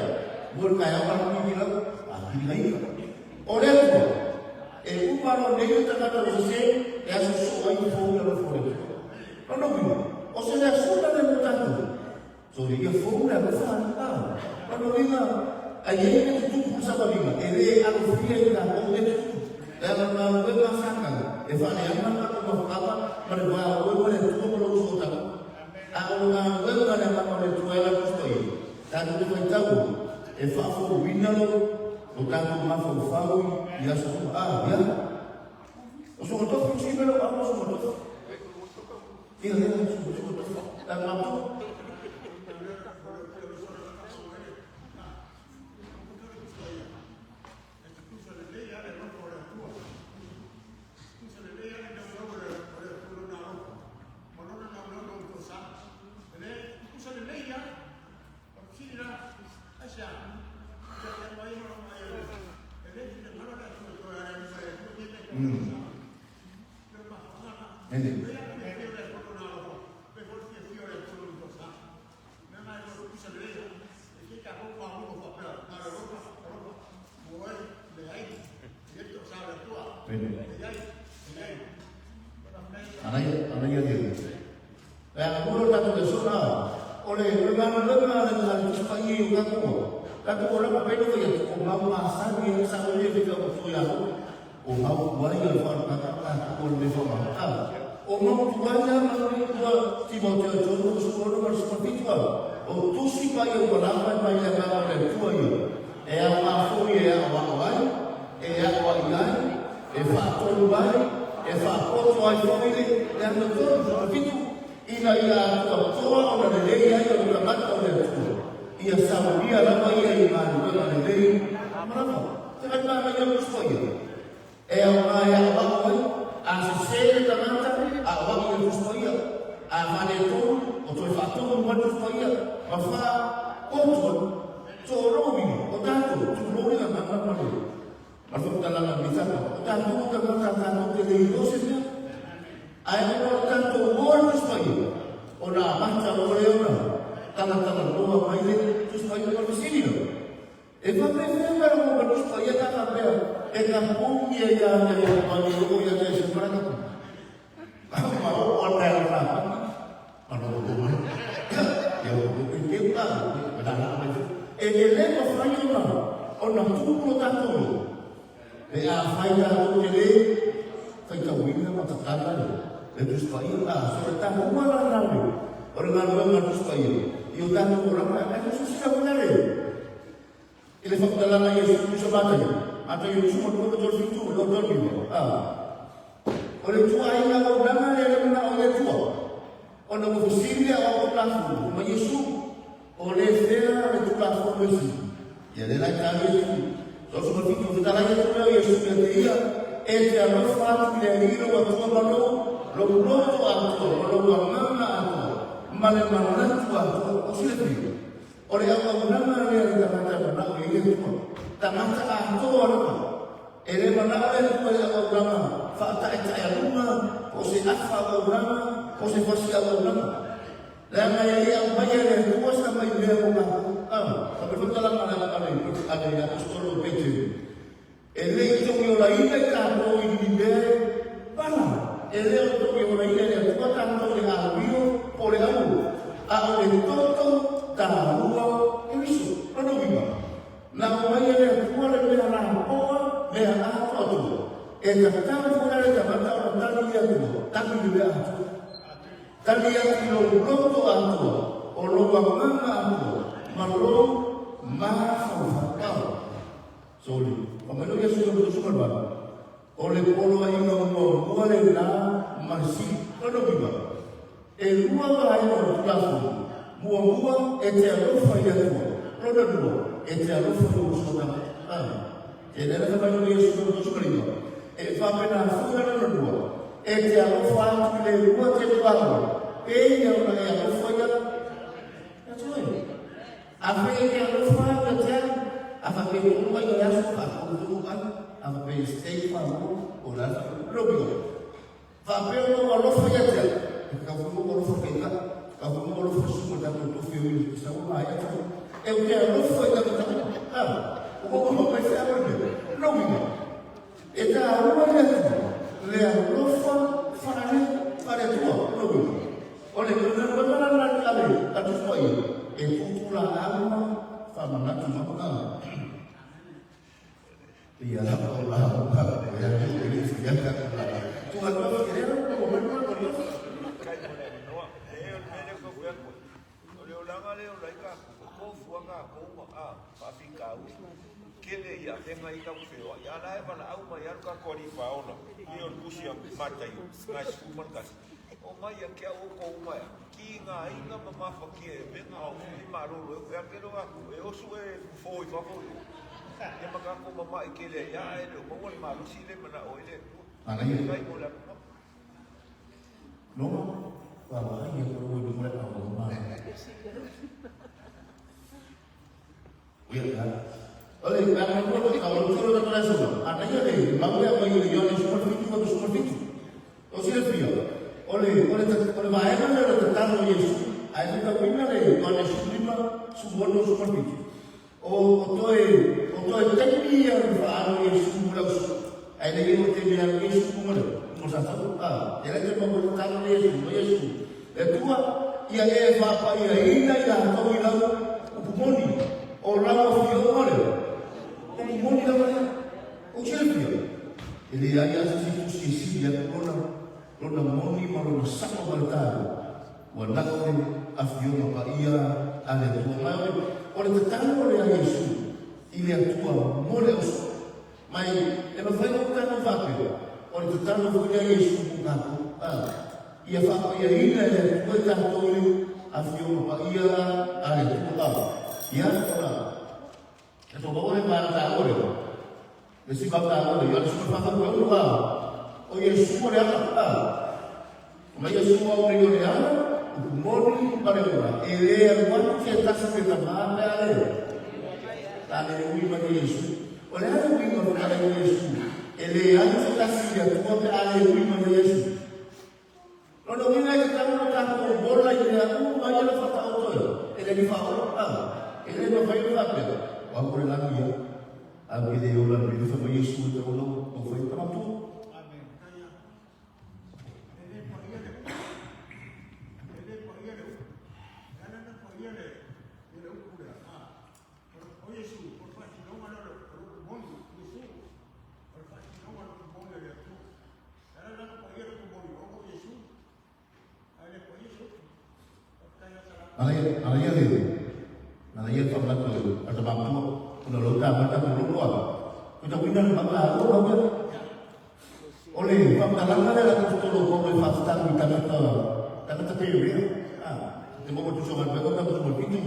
Speaker 5: mo le kai a whaau i lau, a kiri ngai ka. O le Atua, e uma lo nei le tagata o se se, e aso so ai fou le alofa o le Atua. Lona uiga, o se lea suna le mo tātou. So ia fou le alofa a lona uiga a i ai le tutupu le savaliga e le alofia i tatou mea tutupu. Leaga o galuega a Satana e faaleaga le tatou mafutaga ma le va o oe ma le Atua ma lou sootaga. A o le galuega a le Agaga o le Atua e ala i le Tusi Paia, tatou te faitau e faafouina lo tatou mafaufau i aso uma. A, ia. O soga tofi, o si mea o au o soga tofi. Ia, ia, soga tofi. Ta matou. Anaia, anaia le. E a muro tatou le aso la, o le o le galuega a le a le Tusi Paia i o tatou ola, tatou ola ma pelo ia o mau masani e sa o le fika o toi a o mau tuai o le whaakata tatou o le whakamata. O mau tuai a ma le tua Timoteo tolu o su ono ma le suma fitu a o Tusi Paia ua lava e mai le agaga o le Atua ia e ao mafoi e aoao ai, e aoai ai, e faatonu ai, e faapoto ai foi le le amiotonu, suma fitu, ina ia atoatoa ona lelei ai o le tagata o le Atua, ia saunia lava ia i galuega lelei ma lava. Te whai māna ia usu ia. E au ngā e aoao ai, a sese le tagata, aoao i le Tusi Paia, a faaletonu, o toe faatonu mai le Tusi Paia, ma wha poto, tōrō i, o tātou, tūrō i ngā ngā ma le. Ma le whakatalanga me tapa, o tātou o tagata tātou te lei o se mea. Ae ona o tātou o le Tusi Paia, o nā mata o le ona, talatala loa mai le Tusi Paia ma le fesili la. E whakawhea mai rongo ma Tusi Paia ka whakapea, e ka pūngia i a ia ia mani o ia te se marakapa. Ma o o ana e rā paki, ma no o mai. Ia o o te teu tā, ma tā nā mai. E e le ma whai ona, ona tūpuro tātou. E a whai tātou te le, whai tauina ma tatana le, le Tusi Paia, a, so le tātou ua rā rā le, o le galuega Tusi Paia, i o tātou oranga, e ka susi ka mea le. I le whakatalanga i Iesu Kristo mātou, mātou i Iesu ma tolu tolu fitu, lo tolu iwa. A. O le tuaina o nanga le le mana o le tua. O na mo fesili a o tulafono, ma Iesu, o le fea le tulafono e sili. Ia le lai tā Iesu. So so fitu fetala ia tu leo Iesu ia te ia, e te alofa atu i le alii lou Atua ma lou, lou loto atoa, ma lou agaga atoa, ma le manatu atoa, o silafia. O le auaunaga lea le tagata e manao i ai le Atua. Tagata atoa lava. E le manao le Atua i auaunaga faataetaealuga, po o se afa auaunaga, po o se fasi auaunaga. Leaga e le aumaia e le Atua sa mai mea mo kākou. A, ka pe whakatalaga a le, a le, a le apostolo o Peteru. E le i togiolaina i tātou i ni mea e pala. E le o togiolaina e le Atua tātou i le āwio po o le auro, a o le toto tāua Keriso. Lona uiga, na aumai e le Atua le mea lapoa, mea atoatoa, e tatau foi la le tagata ona tali i le Atua, tali i le mea atoa. Tali atu i lou loto atoa, o lou agaga atoa, Ma lou mafaufau. Soli. Famelo Iesu i le suka le O le poloaiga muamua lenā ma le sili. Lona uiga, e lua vaega o le Tulafono. Muamua, e te alofa i le Atua. Lona lua, e te alofa i lou uso tagata. E lea na fai mai Iesu i le suka lima. E faapena foi la lona lua, e te alofa atu i le lua te tuaoi, pei ona e alofa ia Atua. Afai e te alofa ia te au, a faapea e tolu ai le aso, faatolutolu ai, a faapea e stay faalua, o le a le faapea. Lona uiga, faapea ona ou alofa ia te au, e tatau foi ona ou alofa peitai, e tatau foi ona ou alofa susuga i tatou tofi o i sau maea tau. E ou te alofa i tagata uma. A, ua ou alofa mai feau le mea. Lona uiga, e taua le Atua, le alofa faale, faale-Atua. Lona uiga, o le galuega la lena a le a le Tusi Paia, e tutulaau ma faamanatu ma a. Ia o la o ka o ya ni le si ya ka la. Tu ha tu ke le ko mo mo mo.
Speaker 8: Kai mo le noa. E o le mele ko fea ko. O le olaga lea o lai ka ko ko fuanga ko ma a faafitauli. Kele ia fega i tau feoai. A la e valaau mai alu ka koali faola. I o le tusi a Mataio, 11. O mai ia ke au o ko uma ea. Ki ngā inga ma mafakia e venga o i malolo e ea kelo aku e osu e fo i fafo i. Ia ma ka ko mama'i kele ia e le o maua le malosi le mana o ile tua.
Speaker 5: Manaia.
Speaker 8: Kai mo le atu.
Speaker 5: No, wa wa ia ko ro i mo le au ma. Ia ka. Ole, ka mo ko ka o tiro ka la sola. Ana ia le mau le mai le Ioane suma fitu ka suma fitu. O sile fia. Ole, ole ta ole vaega le le tatalo Iesu. Ai ka wina le Ioane suma suma no suma fitu. O o toe o toe taimi ia le faalo Iesu mo lau su. Ai le ia o te mea Iesu mo le. Mo sa sa a. E le te mo le tatalo Iesu mo Iesu. E tua ia e whapa ia ina i latou i lau upu moni. O lau afioga lea. Upu moni lava lea. O silafia. E leai lava se isi tusi e sili atu lona, lona moni ma lona sao ma le taua. Ua na o le afioga paia a le Atua. Ma o le, o le tatalo lea a Iesu i le Atua mo le ausoa. Mai, e mafai ona tatou faapea, o le tatalo foi lea a Iesu mo tatou, a, ia faapaiaina e le Atua i tatou i le Afioga Paia a le Atua. A, ia, ona, e tou maua le vala taua lea, le isi vala taua lea, Ioane 14, a, o Iesu o le ala, a, ma Iesu au nei o le ala, upu moni ma le ola, e le alu atu se tasi i le Tama pe a le, a le ui mai e Iesu. O le a le uiga o le ala i Iesu? E leai se tasi i le Atua pe a le ui mai e Iesu. Lona uiga e tatau ona tatou ola i mea uma ia na faataoto ai, e le ni faaola, a, e le mafai ona faapea, o au o le lagi ia, ae ou te le ola i le mea fai mai Iesu e te ola, ou fai tama tua. Manaia le manaia le faamanatu a le tama matua ona o lau tama tatou lolo a o tauina le maga o lau ia o le faamatalaga lea la totolo o le faatatau i tagata tagata perea a te maua tusa galuega o tatou suma fitu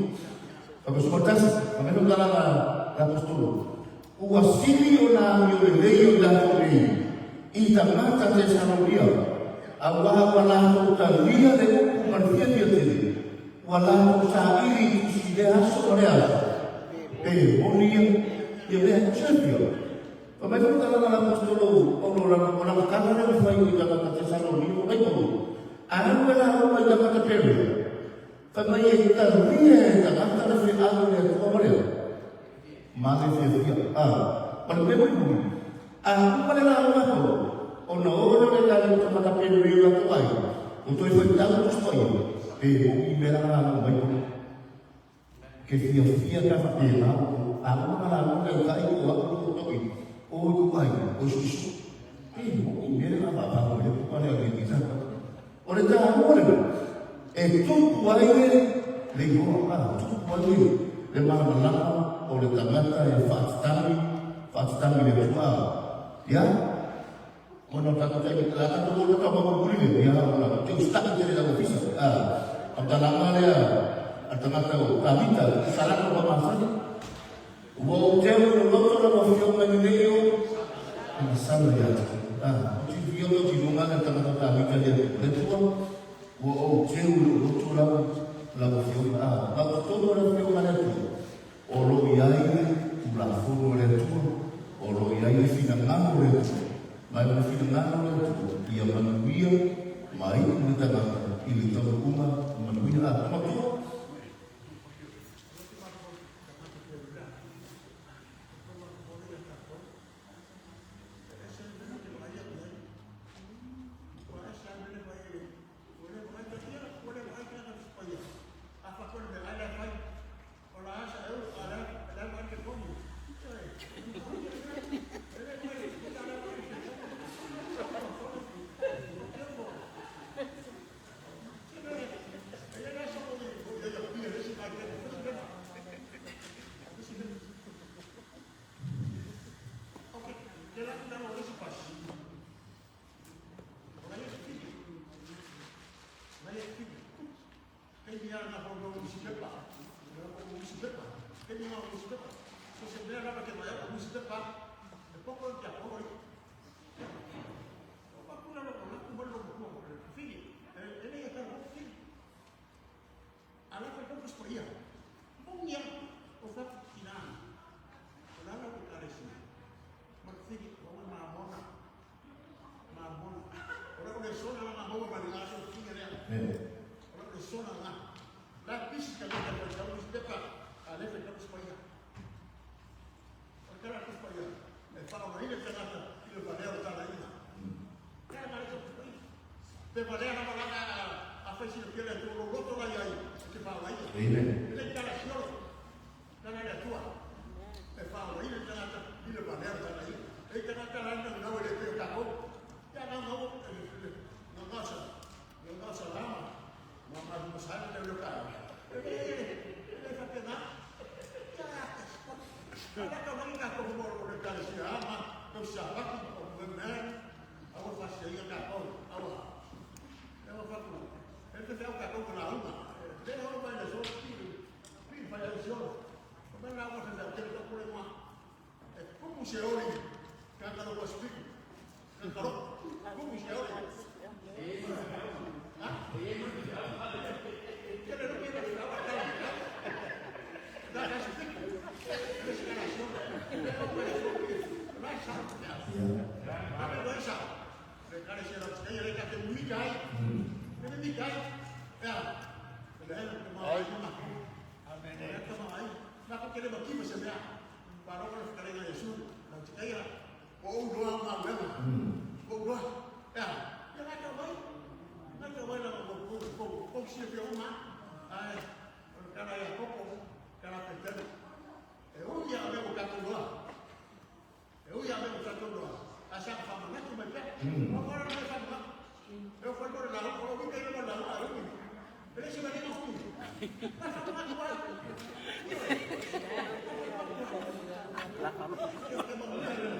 Speaker 5: tatou suma tasi ameno talaga la apostolo ua sili ona amio lelei o i latou nei i tagata Tesalonia auā ua latou talia le upu ma le fiafia tele ua latou saili i tusi i lea aso ma lea aso pe moni ia ia mea silafia. Fai mai foi talaga la apostolo Paulo o lana tala lea na fai i tagata Tesalonia mai Paulo alu e lauga i tagata Perea fai mai e talia e tagata le feau o le Atua ma le ma le fiafia a ma le mea mulimuli a uma le lauga a Paulo ona oo lea o le tali o tagata Perea o latou aiga o toe faitau Tusi Paia pe moni mea la lauga mai Paulo. Ke fiafia pe a faapena outou, a uma na lauga taitai po o au lo outou i, o i kou aiga, o i suisui. E moni mea le vaavaaga o lea puka lea le tisa. O le taua lena, e tupu ai le, le igoa, a, tupu ai le, le malamalama o le tagata e faatatagi, faatatagi i le Atua. Ia, ona o tatou taimi, la tatou o lea tau le, ia, ona te ustaki tele lau ofisa. Ah, faamatalaga lea a le tagata o Tavita, i salaka ua masani. Ua ou teu i lou loto lau Afioga i lenei o masalo ia te oe. Ah, o ti fia o ti lunga le tagata o Tavita le le tua. Ua ou teu i lou loto lau lau Afioga. Ah, ma totonu o le Afioga le Atua. O lo o i ai le Tulafono a le Atua, o lo o i ai le finagalo o le Atua. Ma o le finagalo o le Atua, ia manuia ma iu le tagata i le taunuuga manuia. Ah, matua. Amen.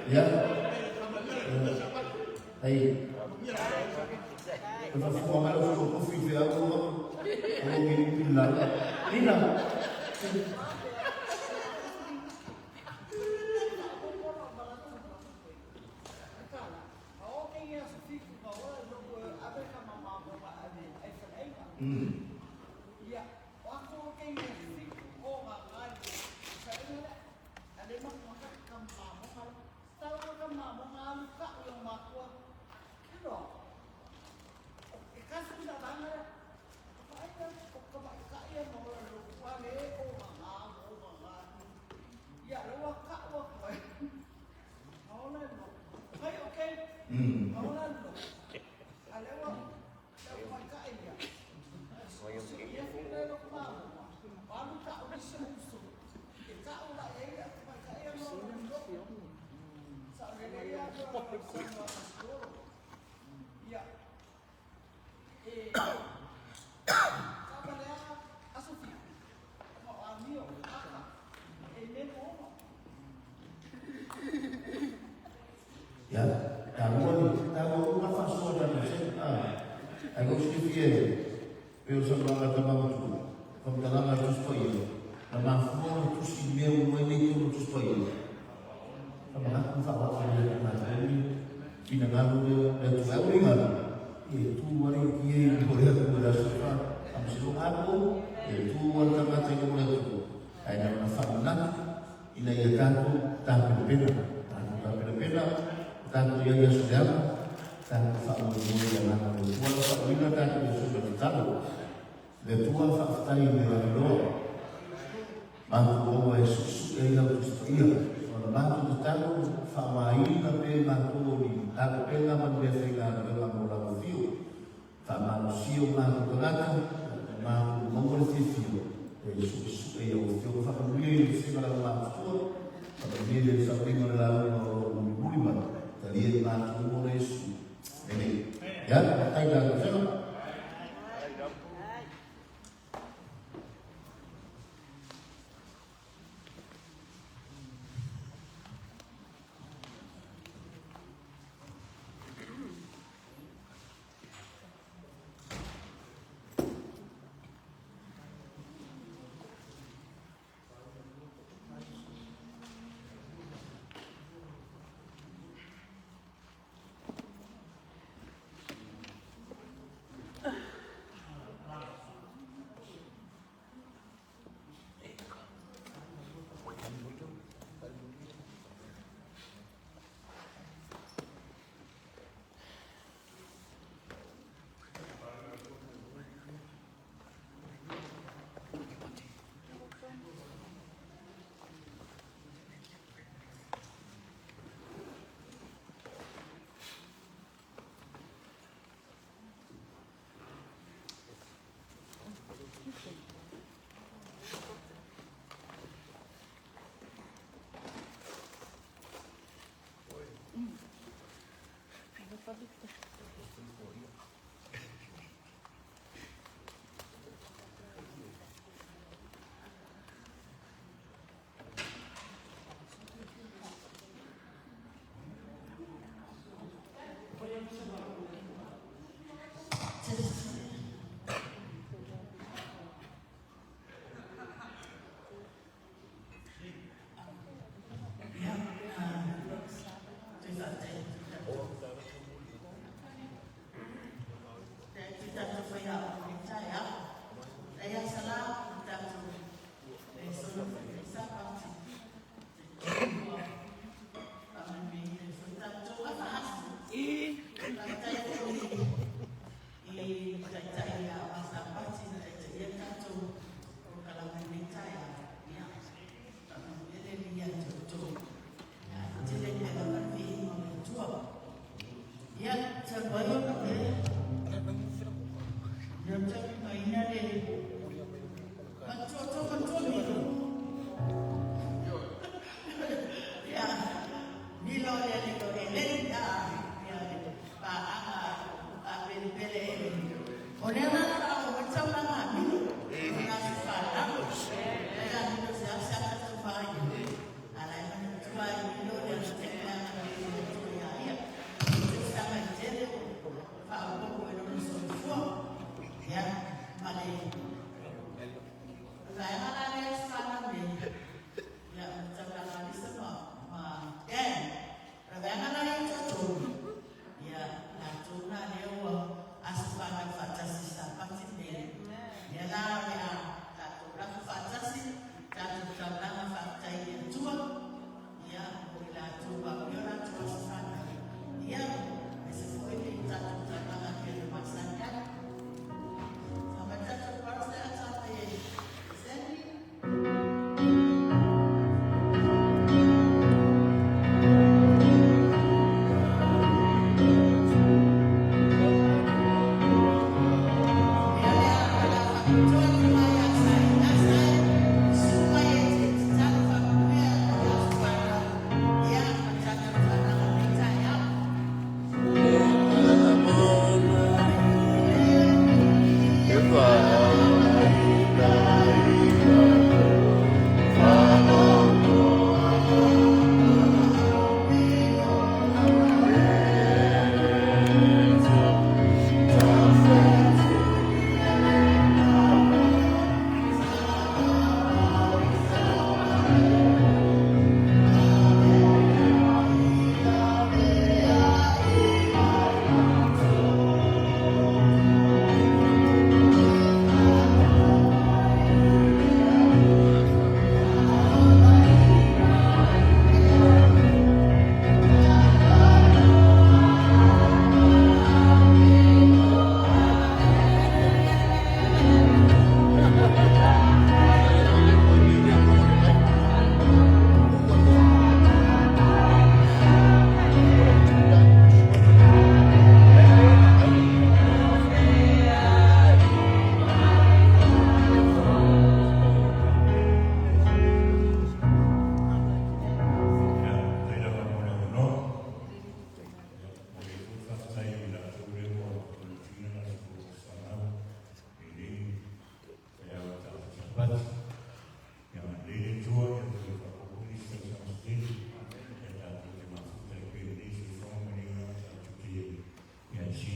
Speaker 5: Ia, hei, e whawhua mai o kofi te au o o ngi pila. Nina. Ai lou silafia e pei o saunoaga a tama matua, faamatalaga a le Tusi Paia, na mafua ona tusi i mea uma ai nei tonu o Tusi Paia. Faamanatu ma faaoao lea e matou le finagalo lea le Atua. Ai ua le galo, e tu lava le itia i luma o le Atua i le aso faamasinoga atu, e tu lava le tagata i luma o le Atua. Ae na ona faamanatu ina ia tatou tapenapena, tatou tapenapena, tatou i ai i aso leaga, tatou faamoemoe i le Agaga o le Atua. Na faauiga tatou i aso tatalo. Le Atua faafetai i le avanoa. Matou aua e suesue ai lau Tusi Paia. O la matou tatalo, faaaogaina pea matou o ni alopega ma ni meafaigaluega mo lau afio. Faamalosia o matou tagata, ua matou maua le fiafia e suesue i lau Afioga. Faamanuia i le vasega lau matutua, faamanuia i le sauniga o le lauga o lo o mulimuli mai, talia i matou uma ona Iesu. Amene. Ia, faafetai i la vasega.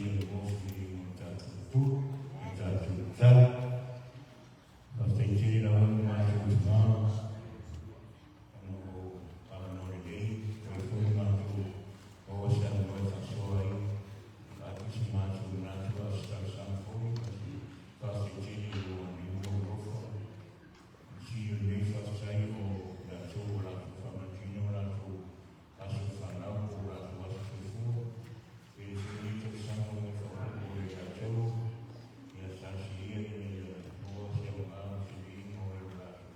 Speaker 1: Ekalesia le mo se viiga o le tatou Atua ma le tatou tatalo. Faafetai tele i lau Afioga matou tama ona o avanoa lelei ua foi matou maua se avanoa e faasoa ai faatu se matou manatu a o se talosaga foi ma se faafetai tele i lou agalelei ma lou alofa. Sili o lenei faafetai o latou ua latou faamanatuina o latou aso fanau po o latou aso soifua. E le foi lenei tausaga o le faaopoopo ia i latou, ia talosia ia ina ia maua se aoga ma se viiga o le latou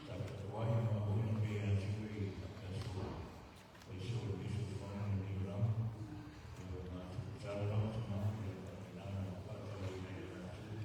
Speaker 1: taputapuai ma aoina pea ia te oe i aso aisea o lenei soifuaga ma lenei olaga. Ia o matou tatalo lava tama ia faapena ona faatauaina e latou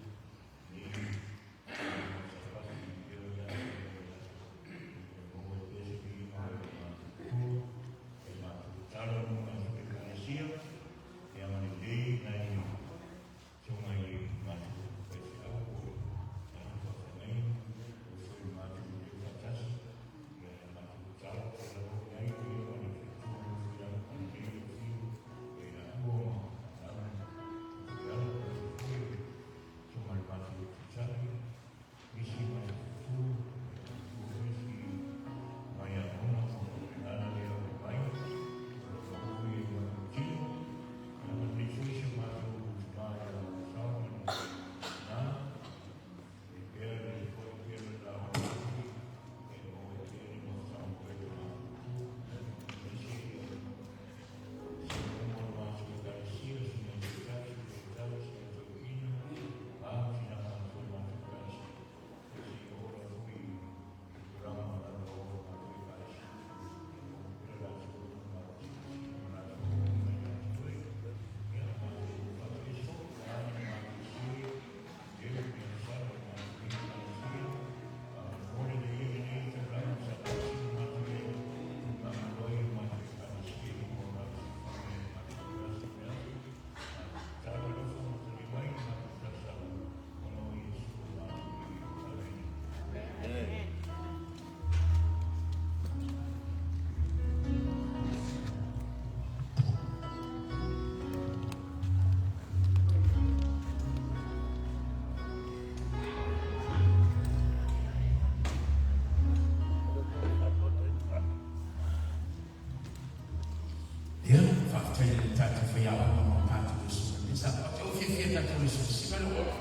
Speaker 1: Tonga i matou Taitai, nisi mai Tutu, mai Tutu nisi mai Aona ma faapena le au mai, o lo o ui i matou tino, ia ma lenei foi si o matou tama ia Solomon na, e pea le foi pea le laola foi, e maua ai pea le nofotaga o le matou Tutu, aemaise ia Ia, faafetai i le tatou faiaoga ma tatou lesona nei. Sa matou fiafia tatou lesona si mai le ola.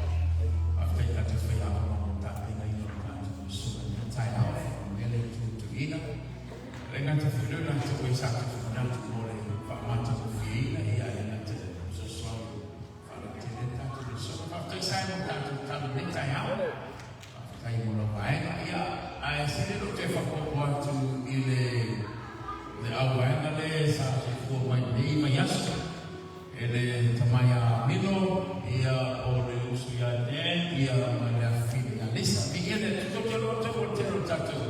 Speaker 1: Faafetai i tatou faiaoga mo le tapenaina o le tatou lesona nei taeao, faamanuia le Atua i toeaiina. E le gata foi lea o latou e sa tatou manatu mo le faamatagofieina, ia ae le gata i le fesoasoani faalautele le tatou lesona. Faafetai Sae mo le tatou tala i lenei taeao. Faafetai mo lau vaega. Ia, ae se le o toe faaopoopo atu i le le auvaega le sa soifua mai lenei vaiaso e le tama ia Milo, ia o le uso ia Dan, ia ma le afafine ia Lisa. Viia le Atua. Tou te iloa outou o le tele o tatou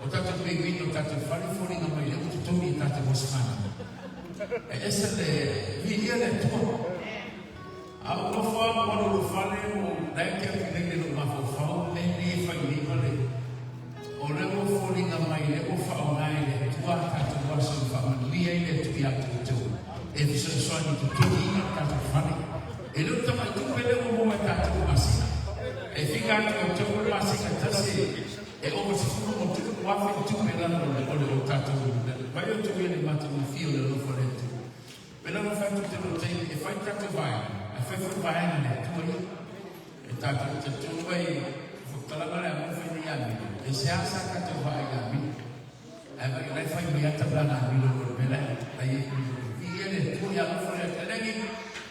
Speaker 1: o tatou pingwini o tatou fale foliga mai lea ua totogi i tatou aso fanau. E ese le viia le Atua. A ou nofo lava ma alu lou fale o la e te atu nei le lou mafaufau mea nei e fai nei ma le o lea ua foliga mai lea ua faaaoga e le Atua a tatou aso e faamanuia ai le Atua ia te outou e fesoasoani i totogiina le tatou fale. E le o le tamai tupe lea ua maua e tatou i masina. E fika atu ia outou o le masina e tasi e ova 10 ma tupu afe le tupe i lalo o le o tatou vai outou ia le matagofie o le alofa o le Atua. Pēlā ua fai atu te lua taimi e fai tatou vaega, ae fai foi vaega a le Atua ia. E tatou te talitonu ai whakatalanga le amo whai nei a milo. E se asa tatou vaai ia milo. Ae vai lai fai mai ata blana a milo o le mea lai, lai e kuli o vi ia le Atua ia alofa le Atua. Lengi,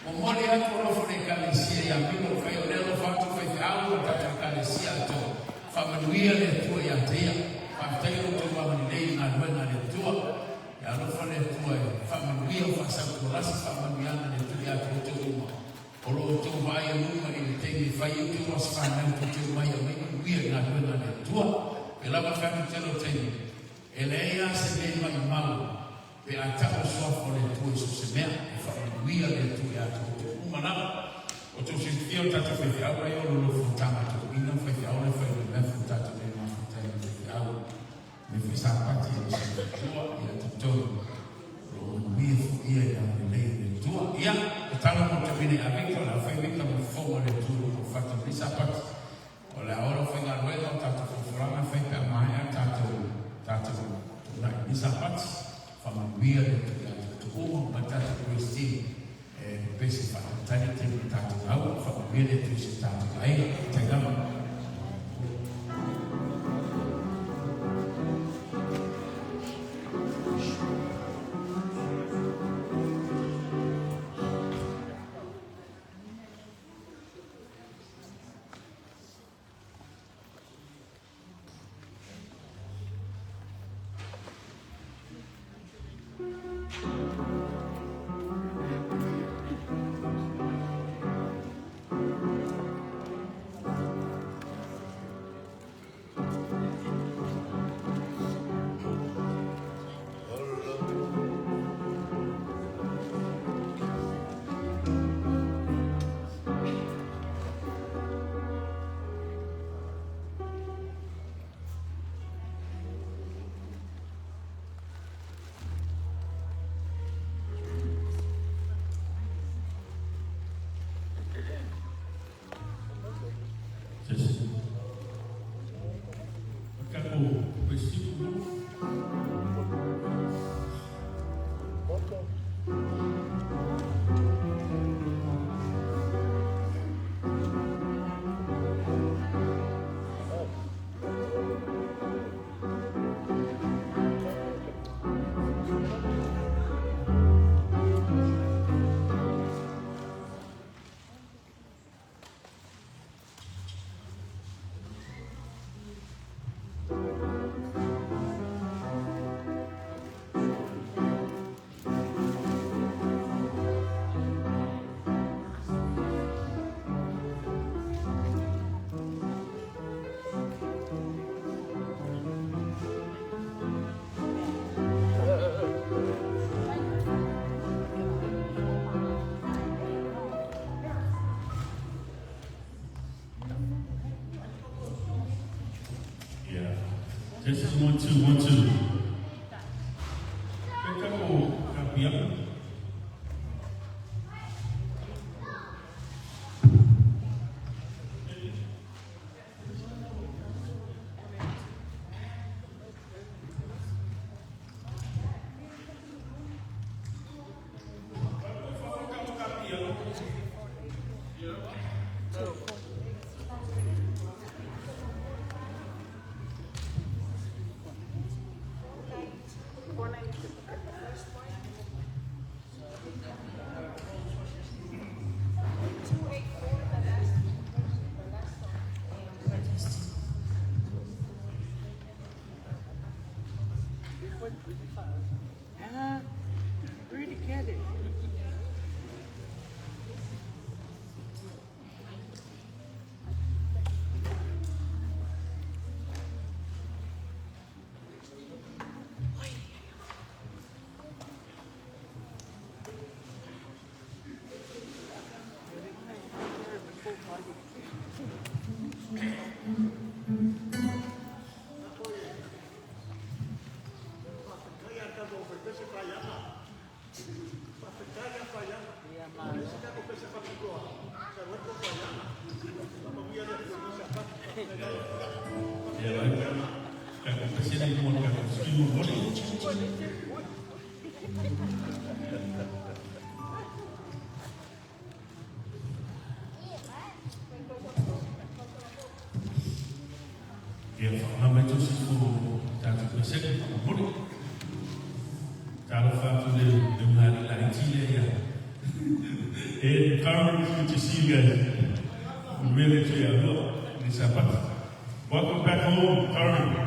Speaker 1: momoli atu alofa le ekalesia ia milo, fai o le alofa atu fai feau o tatou ekalesia ato. Faamanuia le Atua ia te ia. Faafetai lo outou agalelei i galuega a le Atua. E alofa le Atua e faamanuia o faasautualasi faamanuiaga le Atua ia te outou uma. O lo outou vaai a luma i le taimi e fai ai outou aso fanau tou te omai e aumai manuia i galuega a le Atua. Pe lava le fai atu tele o taimi, e leai lava se mea e maimau pe a tau le suafa o le Atua i so o se mea. E faamanuia le Atua ia te outou uma lava. O tou silafia o le tatou faifeau ai o lo fonotaga toeaina, faifeau le fai o le mea fonotaga le mafuta i le faifeau. Me foi sapati e se Atua ia totonu o lo o manuia foia i agalelei o le Atua. Ia, tatalo.
Speaker 9: fai aveka, o le au fai veka mo fofoga o le Atua o lo o fata i lenei Sapati. O le a oo lau faigaluega o tatou folafolaga e fai pe a maea tatou tatou tuunai i lenei Sapati. Faamanuia le Atua ia te outou uma ma le tatou praise team e pepese faatalitali i le taimi o tatou lauga. Faamanuia le Atua i si o tatou aiga. Faafetai lava. Yeah. This is 1, 2, 1, 2. Pick up copy up.
Speaker 2: Ah, really get it.
Speaker 1: Yeah, right. Ka pesele mo ka skill mo ni. Ia whaanga mai tō sifu tātou pesele whakamori. Talo whātu le ungari la i tile ia. Hey, Carmen, it's good to see you guys. We really enjoy your look. Welcome back home, Carmen.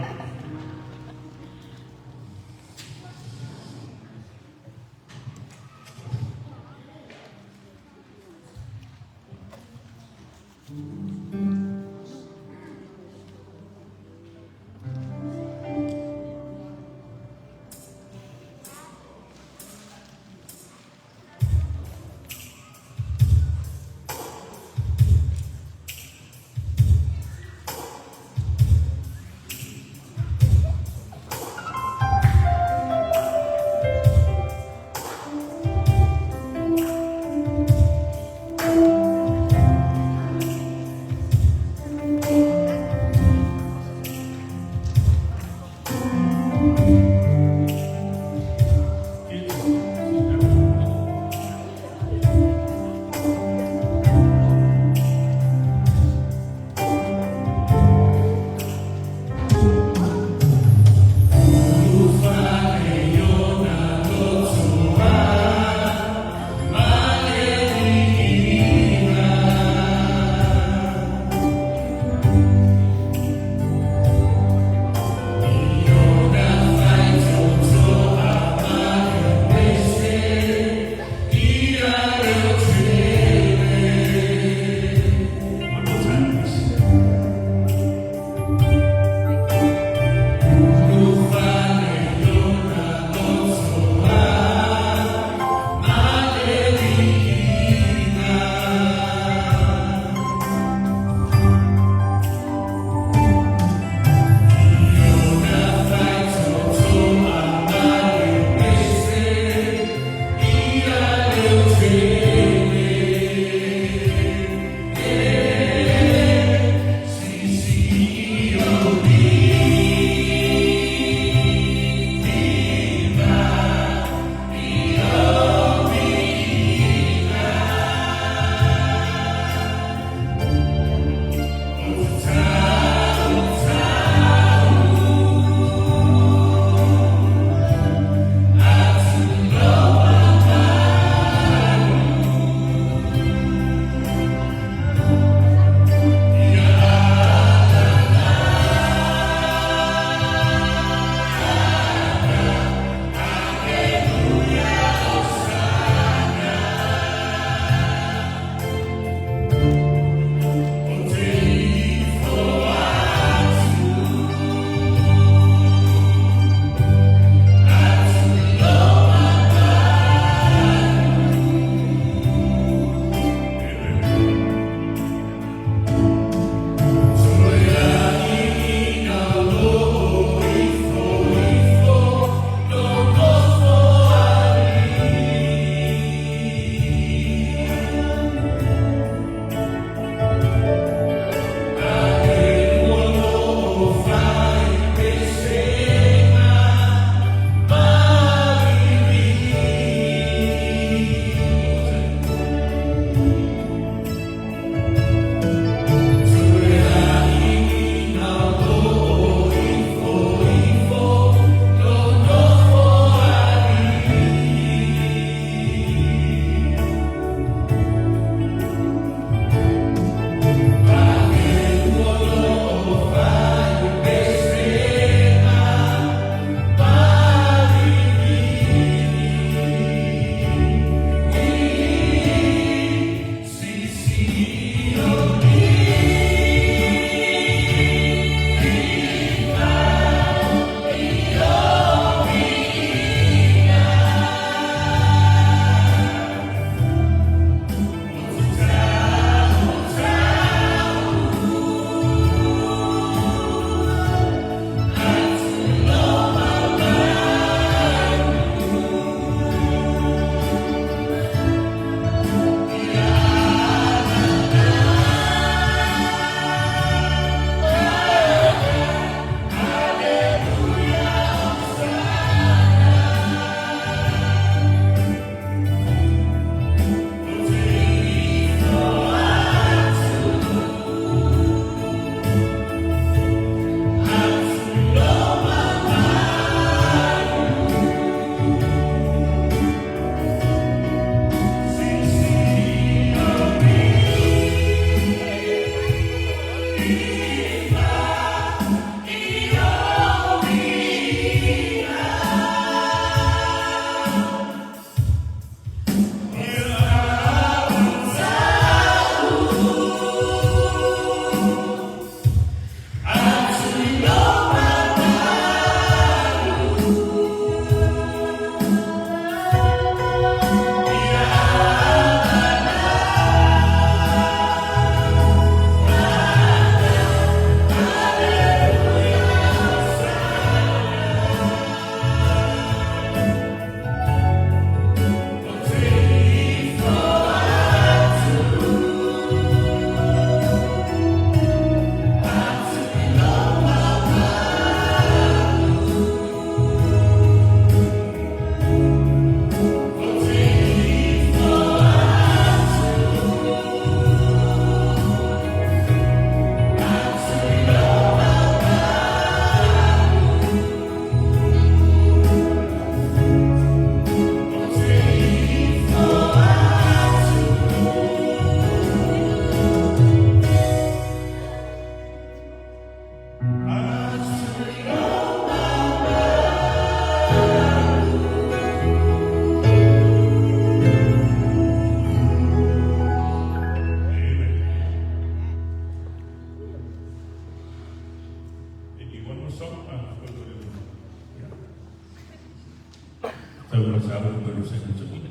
Speaker 1: ma sauni ma le saini tuina.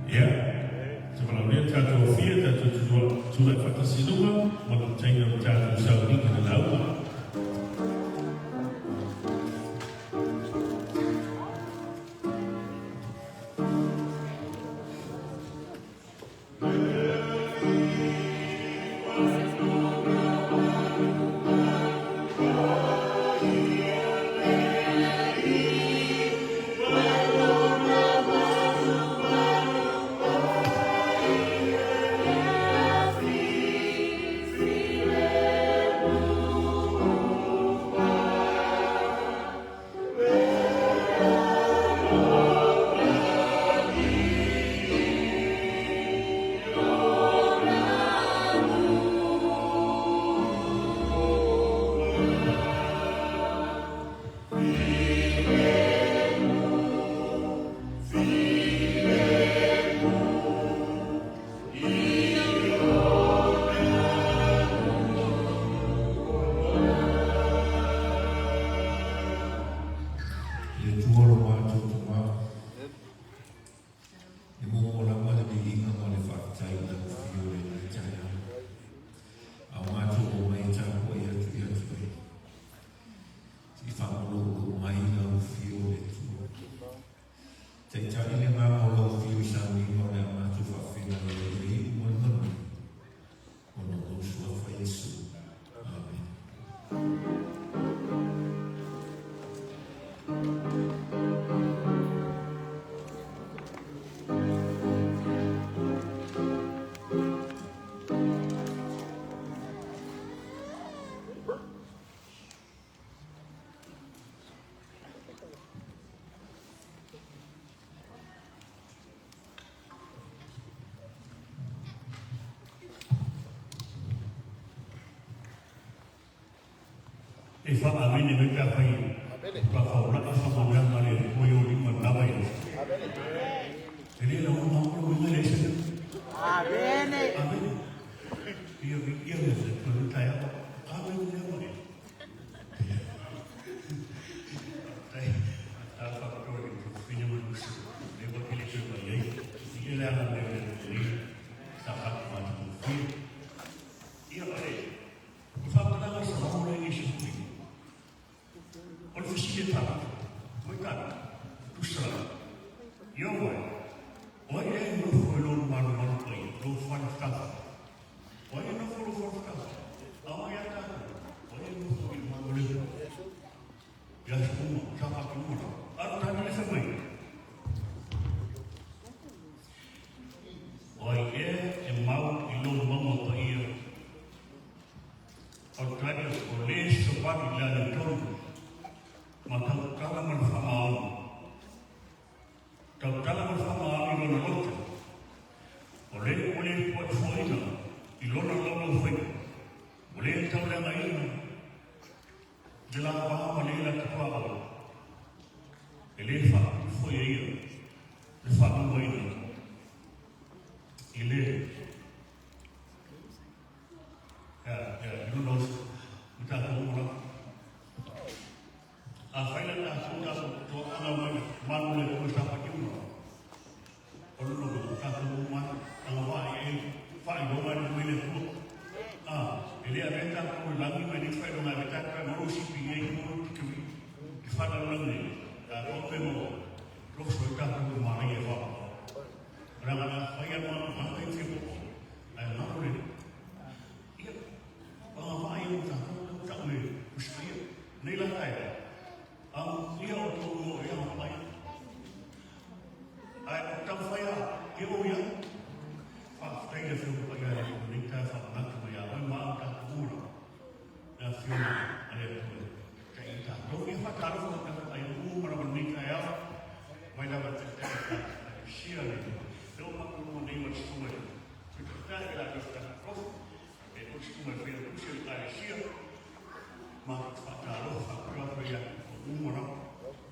Speaker 1: Ia, se valaaulia le tatou afia, tatou tulai faatasi i luma ma le amataina o le tatou sauniga i le lauga.
Speaker 9: Taitai le agaga o lau afio i sauniga o le a matou faafeiloai ai i le iu ma le manuia ona o lou Suafa Iesu. Amene.
Speaker 1: E fa'aamene mai pe afai faatoa faula'i faamanuiaga a le Atua i ou lima i lena vaiaso. E le lagona au le uiga e leai se mea.
Speaker 2: Amene.
Speaker 1: Amene. Ia viia le Atua i lenei taeao. Amene lea ma e. Faafetai. Tala faapitoa i le Tuafafine ma le uso. Lea ua tele toe mai ai. Viia le agalelei o le Atua i lenei sapatu matagofie. Ia o le O faamatalaga a Salamo lea i nisi o mea. O le fesili a Tavita, Oi Tavita, tusa lava, Ioe, o ai ea e nofo i lou malumalu paia, lou fale tafa? O ai e nofo i lou fale tafa? A o ai ia tatou? O ai e nofo i le malu o le Atua? I aso uma, sapatu uma lava. A o Tavita e fai mai, O ai ea e mau i lou mauga paia? O le tali, o le savali i le amiotonu, ma tautala ma le faamaoni. Tautala ma le faamaoni i lona loto, o le ua le puaefuaina i lona laulaufaiva, ua le tauleagaina le lava ma le lata tuaoi, e le faaputu foi e ia le faalumaina i le Afai la tatou tatou toaaga mai malu le Atua i sapati uma, o lona uiga o tatou uma agavaa i ai faailoga e mai le Atua. E le avea tatou i lagi ma e le faailoga e ave tatou e maua lou CPA ma lou degree i faalaulagi nei. Tatou pe maua loso ai tatou i manaia e faaoga. Leaga afai a ma i fia popo ae galo le ia agavaa ia mo tatou lea ua tau e Tusi Paia nei la taeao amuia outou o e agavaa ia ae o taumafai a ia o ia faafetai le Afioga Paia e lenei taeao faamanatu mai ia oe ma au tatou uma lava le Afioga a le Atua e taitai i tatou. Ia faatalofa atu ai uma lava lenei taeao mai lava i le Taitai o le tatou Ekalesia le lea ua matou luma nei ma le Susuga i le Sui Taitai i le latou Talofa e foi Susuga i le Failautusi o le Ekalesia. Matou te faatalofa faapitoa atu ai ia outou uma lava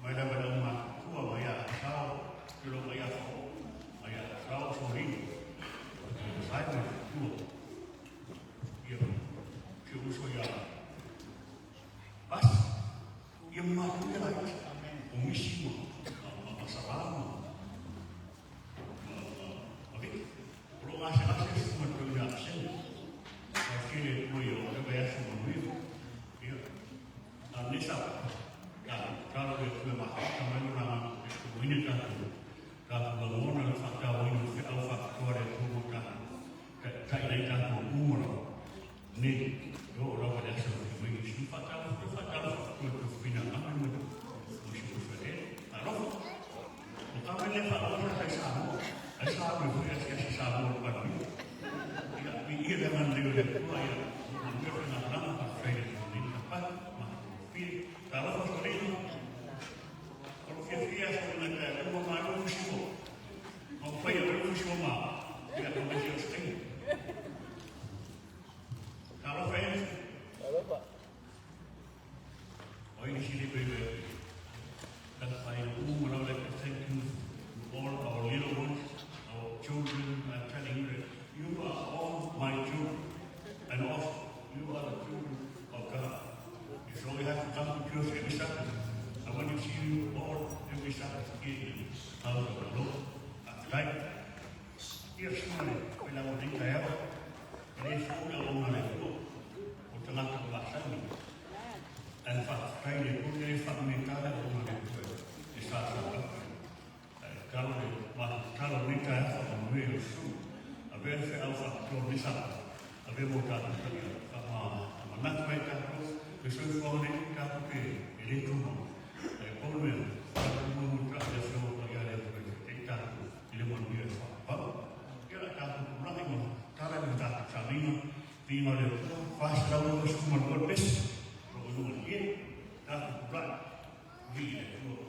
Speaker 1: mai lava i le aumatutua mai ia Asao tulou mai ia Fao mai ia Asao Solino Simon Tua ia si ou uso ia Basi ia matou ia laiti o Misi ma ma Sala ma ma Viki o lo o gasegase le susuga i le toeaina ia Asene faafetai i le Atua ia o lea vaiaso manuia ia a o lenei sapatu ia tatalo i le Atua e mafuta mai lona agaga e tuuina tatou tatou lagona le faatauaina o feau faapitoa a le Atua mo tatou taitai ai tatou uma lava nei e oo lava i le aso e mai Iesu. Faatalofa, faatalofa atu i le tofiina ame ma si uso e alofa. O ka mea le faalofa kai Samoa. Ai sa alu e foi asiasi Samoa i le Palemia. Ia, viia le agalelei o le Atua, ia, manuia faigamalaga, faafetai i le Atua nei tapati, matagofie. Talofa Solina, o lo fiafia Solina i taeao uma ma lou fusi ua ma ua faia oi lou fusi ua ma, ia, ma mai o se taimi. Talofa e. Talofa. O ai nisi le pe That I would like to thank you to all our little ones, our children. I'm telling you that you are all my children. And also, you are the children of God. So you have to come to church every Saturday. I want to see you all every Saturday here in the house of the Lord. Right? Ia susuga le failauga o lenei taeao, e le fou le auauna a le Atua, o tagata o masani. Ae faafetai i le Atua, e le faameta le auauna a le Atua e sasa atu. Ae tatalo pea le feau faapitoa o lenei Sapati, avea mo tatou taliaga, faamanatu ai tatou le soifuaga nei tatou te e le tumau. Ae pau le mea, tatou mulimulitai i le Afioga Paia a le Atua e taita'i tatou i le manuia e faapau. Ia o le a tatou tulai ma tala le tatou sauniga, viiga o le Atua, 492 le pese, o lo o i luga i le ie, tatou tulai, vii i le Atua.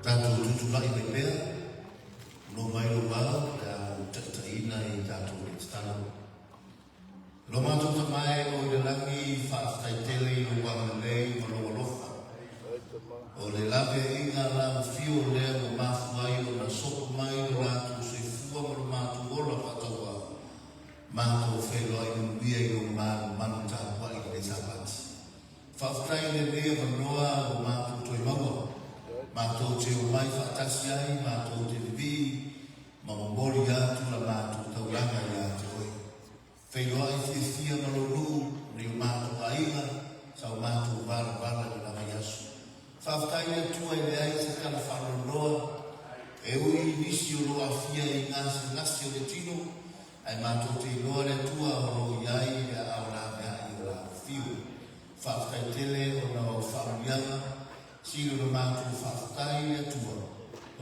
Speaker 5: Tatou tutulai mai pea, lo mai lo vao, pe a o taʻitaʻina i tatou le tatalo. Lo matou Tama e o i le lagi, faafetai tele i lou agalelei ma lou alofa. O le laveaiga la mafio lea ua mafua ai ona sopo mai lo latou soifua ma lo matou ola faatauvaa, matou feiloai manuia i lou manumanu tapuai i lenei Sapati. Faafetai i lenei avanoa ua matou toe maua, matou te omai faatasi ai, matou te vivii ma momoli atu la matou taulaga ia te oe. Feiloai fiafia ma lou nuu, nai o matou aiga, sa o matou valavala i lena vaiaso. Faafetai i le Atua e leai se tala faanoanoa, e ui i nisi o lo o aafia i gasegase o le tino, ae matou te iloa le Atua o lo o i ai le aao laveai o la fiu. Faafetai tele ona o faamanuiaga, sili ona matou faafetai i le Atua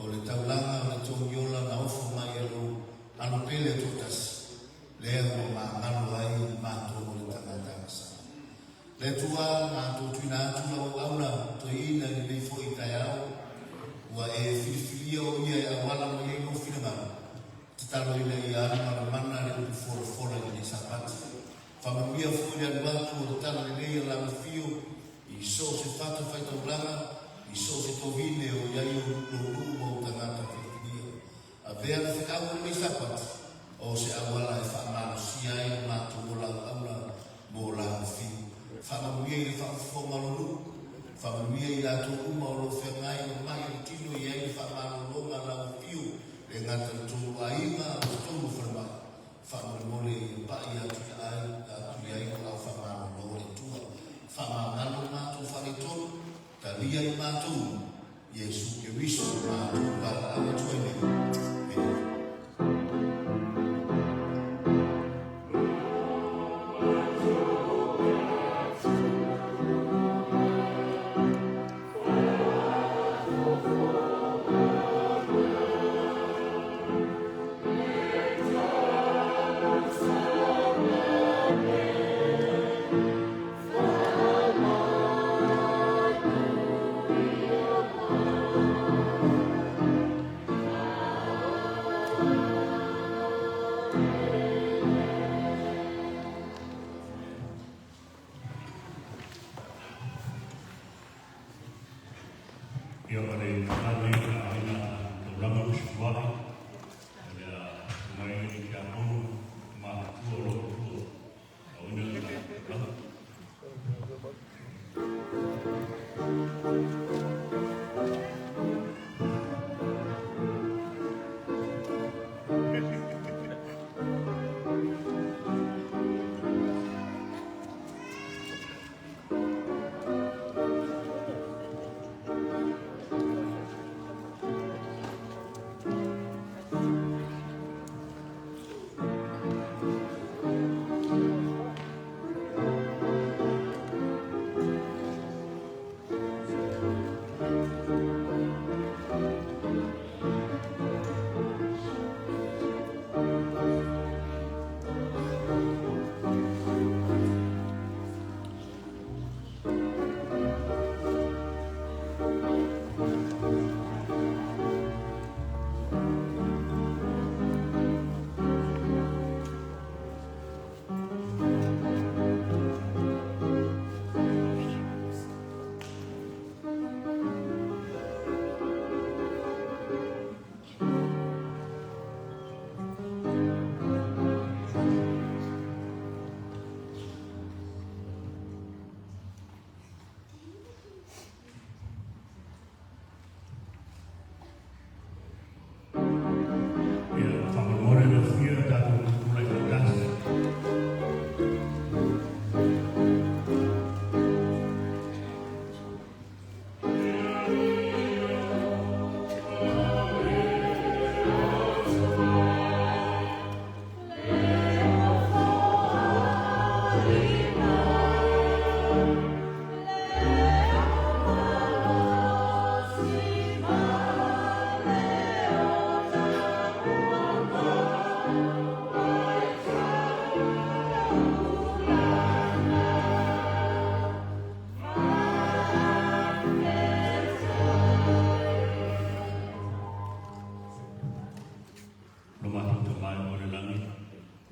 Speaker 5: o le taulaga o le togiola na ofo mai e lou alo pele toatasi, lea ua magalo ai matou o le tagata agasala. Le Atua, matou tuuina atu lau auauna toeaina i lenei foi taeao, ua e filifilia o ia e auala mai ai lou finagalo, tatalo ina ia alu malamana le upu folafola i lenei Sapati. Faamanuia foi le alu atu o le tala lelei a Lamafio i so o se fatafaitaulaga, i so o se tovine o i ai lou nuu ma ou tagata filifilia. Avea le feau o lenei Sapati o se auala e faamalosia ai lo matou ola auauna mo Lamafio. Faamanuia i le faafofoga o lou nuu, faamanuia i latou uma o lo o feagai ma mai o le tino i ai le faamalologa a Lamafio le gata i le tolu aiga a o le tolu o falemai. Faamolemole ia pai atu ia ai atu i ai lo au faamalolo le Atua. Faamagalo matou faaletonu, talia i matou uma. Iesu Keriso matou valaau atu ai nei. Amene.
Speaker 1: Ia o le tulaga nei o le aiga taulaga ma Suai, o le a mai le tiakono matua o lo tua, au ina le taulaga. Ia, faamolemole le fia tatou tulai faatasi. Lo matou Tama e o le lagi,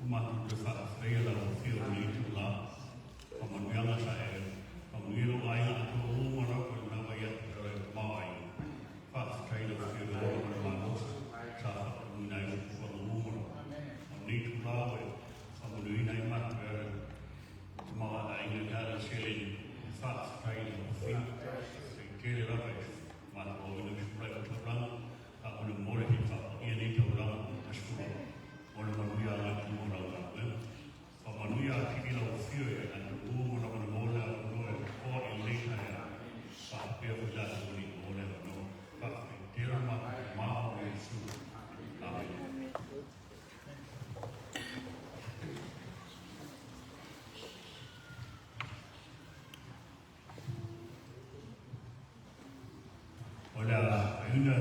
Speaker 1: ua matou toe faafetaia lau Afioga i lenei itula, faamanuiaga sa e faamanuia lou aiga atoa uma lava i lena vaiaso talu ai o tamaoaiga. Faafetai i lau Afioga e ola ma le malosi sa faataunuuina ai fuafuaga uma lava. O lenei itula ua e faamanuiaina ai matou e ala i le tamaoaiga i le ala seleni, faafetai i lau Afioga. Faafetai tele lava e matou auina i usu o taulaga, a o le momoli se i faapaia nei taulaga o le o le manuia agai i luma o lau galuega. Faamanuia atili lau afio ia i latou uma lava na maua le avanoa e toa i lenei taeao, faapea foi latou e le i maua le avanoa. Faafetai tele lo matou Tama o Iesu. Amene. O le a aiga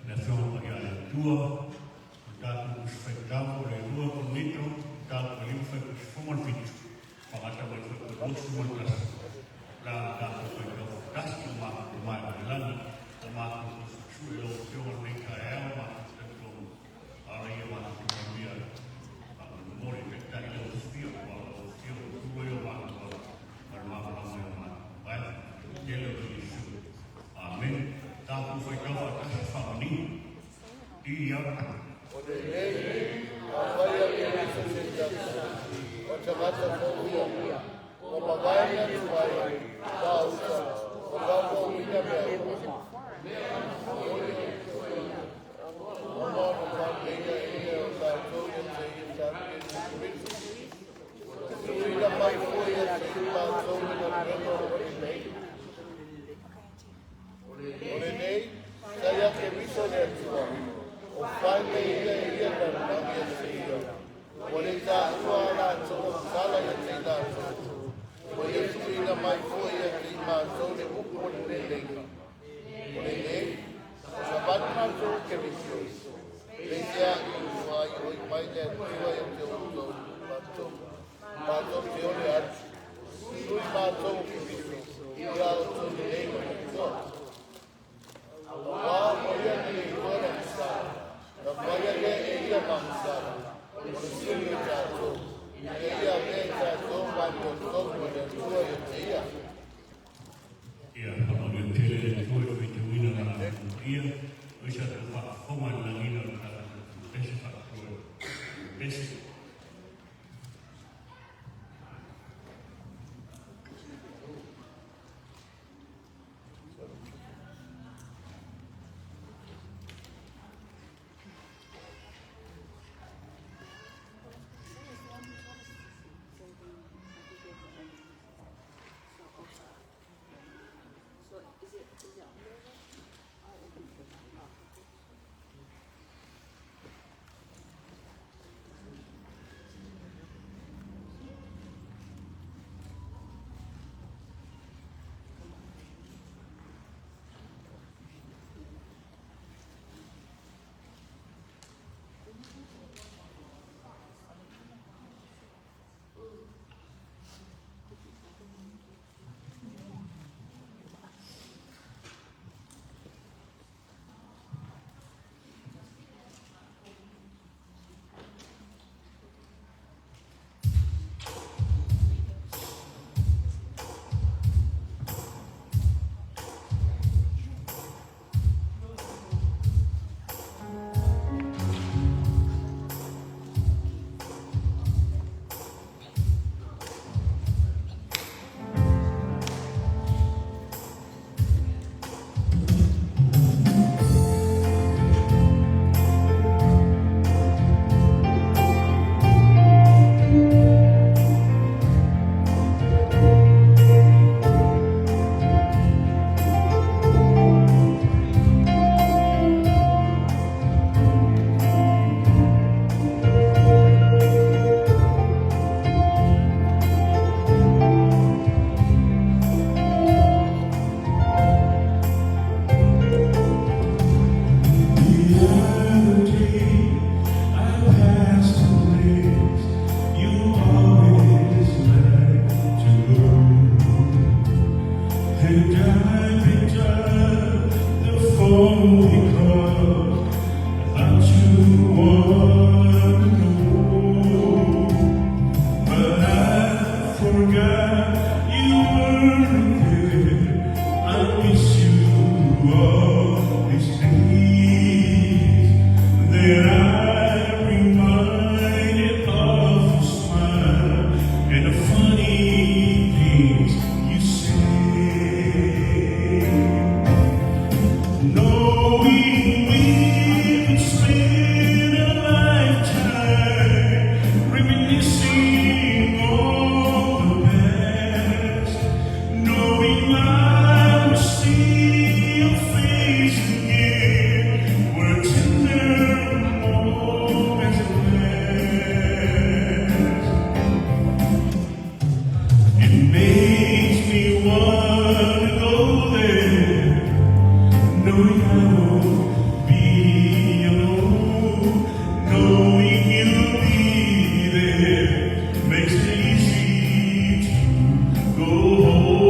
Speaker 1: le Afioga Paia a le Atua, o le tatou Tusi Faitau o le 2 Korinito, mataupu e 5 fuaiupu 17, faagata mai le fuaiupu 21. O le a tatou faitau faatasi. O matou Tama e o le lagi, ua matou toe faasue i lau Afioga i lenei taeao, matou te talitonu ala ia matou te manuia faamolemole taitai lau Afio, aua o lau Afio o tua ia o matou ala ma le malamalama i o matou vaega. Tele o Iesu. Amene. Tatou faitau faatasi faamanino. Ia.
Speaker 5: O lenei, afai a Keriso se tasi, o tagata fou ia, ua mavae mea tuai, ua uta, ua faafouina mea uma. Ona o na faaleleia e ia o tatou ia te ia talu Iesu Keriso. Ua tuuina mai foi ia te i tatou le galuega o lenei. O lenei, ai me ia e ia lalolagi a seia. Ua le taua a latou agasala ia te i latou. Ua ia tuuina mai foi ia te i matou le upu o le leleiga. O lenei, o Sapati matou i Keriso, peiseai ua gaoioi mai le Atua ia te outou matou, matou te ole atu, sui matou o Keriso, ia outou lelei ma le Atua. Auā ua ia lelei le agasala, na faia lea e ia ma agasala, o le sili o tatou, ina ia avea i tatou ma amiotonu a le Atua ia te ia.
Speaker 1: Ia, faamanuia tele le Atua i le faitauina o Lana Tusi Paia, o isa tatou faafofoga i le lagiina o le tatou pese faapitoa pese.
Speaker 6: So is it on there? Oh, okay.
Speaker 1: The other day I passed a place you always like to go, and I picked up the phone because I thought you wanted to know, but I forgot you weren't there. I miss you all these days. Then I reminded of your smile and the funny things you say. Knowing we could spend a lifetime reminiscing on the past, knowing I will see your face again, where tender moments last. It makes me wanna go there, knowing I won't be alone, knowing you'll be there makes it easy to go home.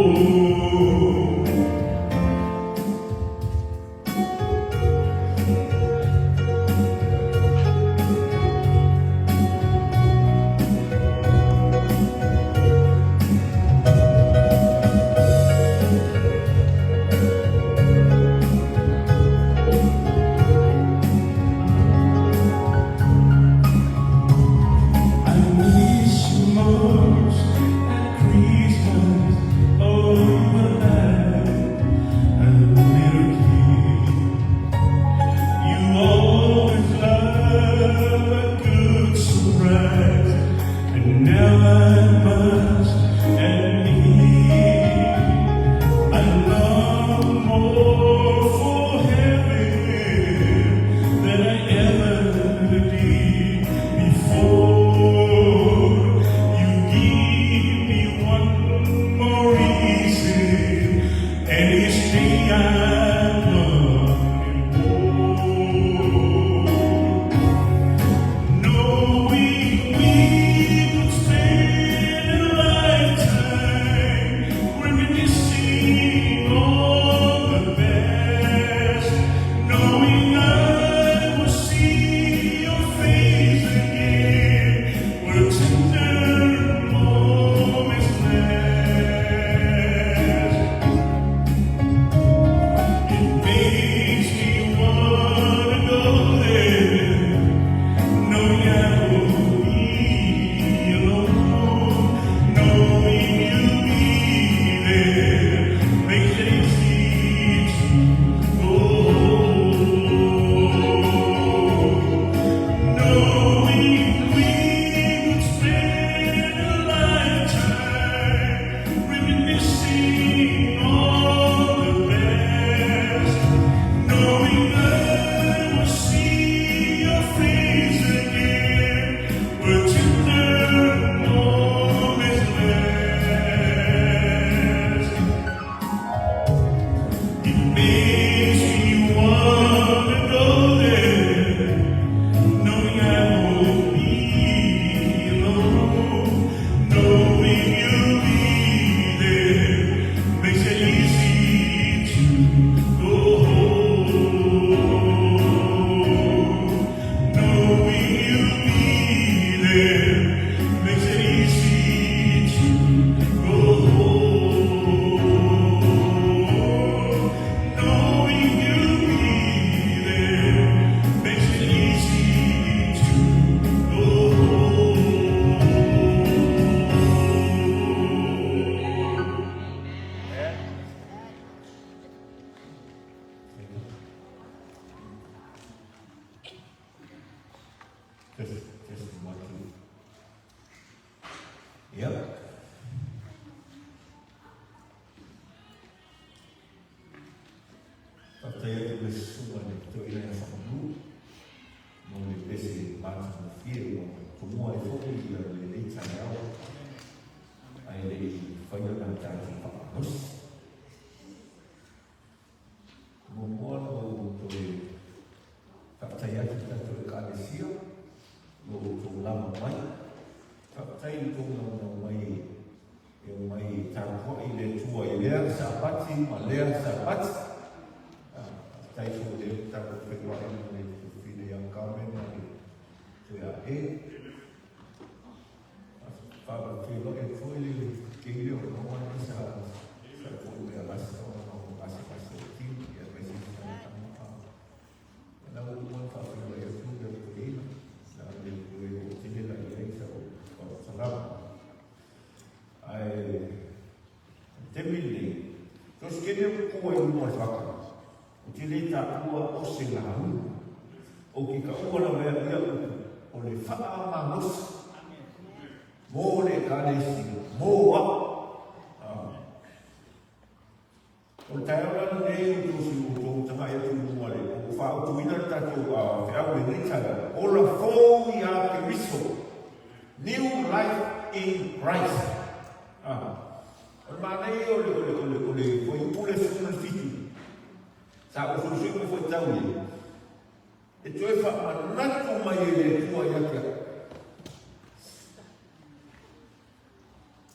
Speaker 5: Test, test, one, two. Ia. Faafetai atu i le susuga i le toeaina ia Faamanu mo le pese matagofie ua tomua ai foi ia lenei taeao ae le i faia na tatou faamalosi. Muamua ona ou toe faafetai atu i le tatou Ekalesia lo outou lava mai. Faafetai i le tou naunau mai e omai e tapuai i le Atua i lea Sapati ma lea Sapati. Faafetai foi i lea ua tatou feiloai ma le Tuafine ia Carmen ma le toe ae. Faafeiloai atu foi le kei lea o Noa lea sa sa foi mai Alaska ona o gasegase o tino ia aemaise foi tana tama. Na ua uma ona faafeiloai atu le toeaina na le toe oo tele la i ai sau faamatalaga. Ae taimi lenei, so se kene o kua i luma o le faka, o te le taua o se lauga. O ke kaua lava ia ia upu, o le faamalosi mo le Ekalesia, mo au. O le taeao la lenei o tosi o tou tagai atu i luga le o faautuina le tatou feau i lenei taeao, ola fou iā Keriso, New Life in Christ. O le manaia o le, o le, o le, o le fuaiupu lea 17, sa ou suisui ma fuaitau i ai, e toe faamanatu mai e le Atua ia te au.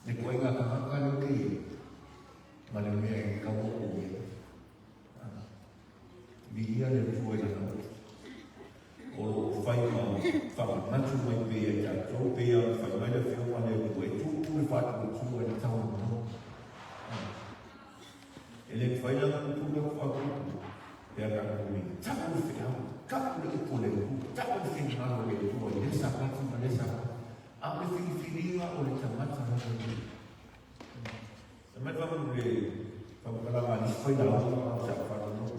Speaker 5: Le koiga tagata lea ou te i ai, ma le mea e tau oo i ai. Viia le Atua i lana upu. O lo o fai ma faamanatu mai pea ia i tatou, pei lava ona fai mai le Afioga a le Atua, e tupu le faatuatua i le tau o E le mafai la ona tupu le faatuatua. Pe a tatou le tau le feau, tau le upu a le Atua, tau le finagalo o le Atua i lea Sapati ma lea Sapati. A o le filifiliga o le tagata lava ia. Fai mai le faamatalaga a nisi failauga o sa faalogo.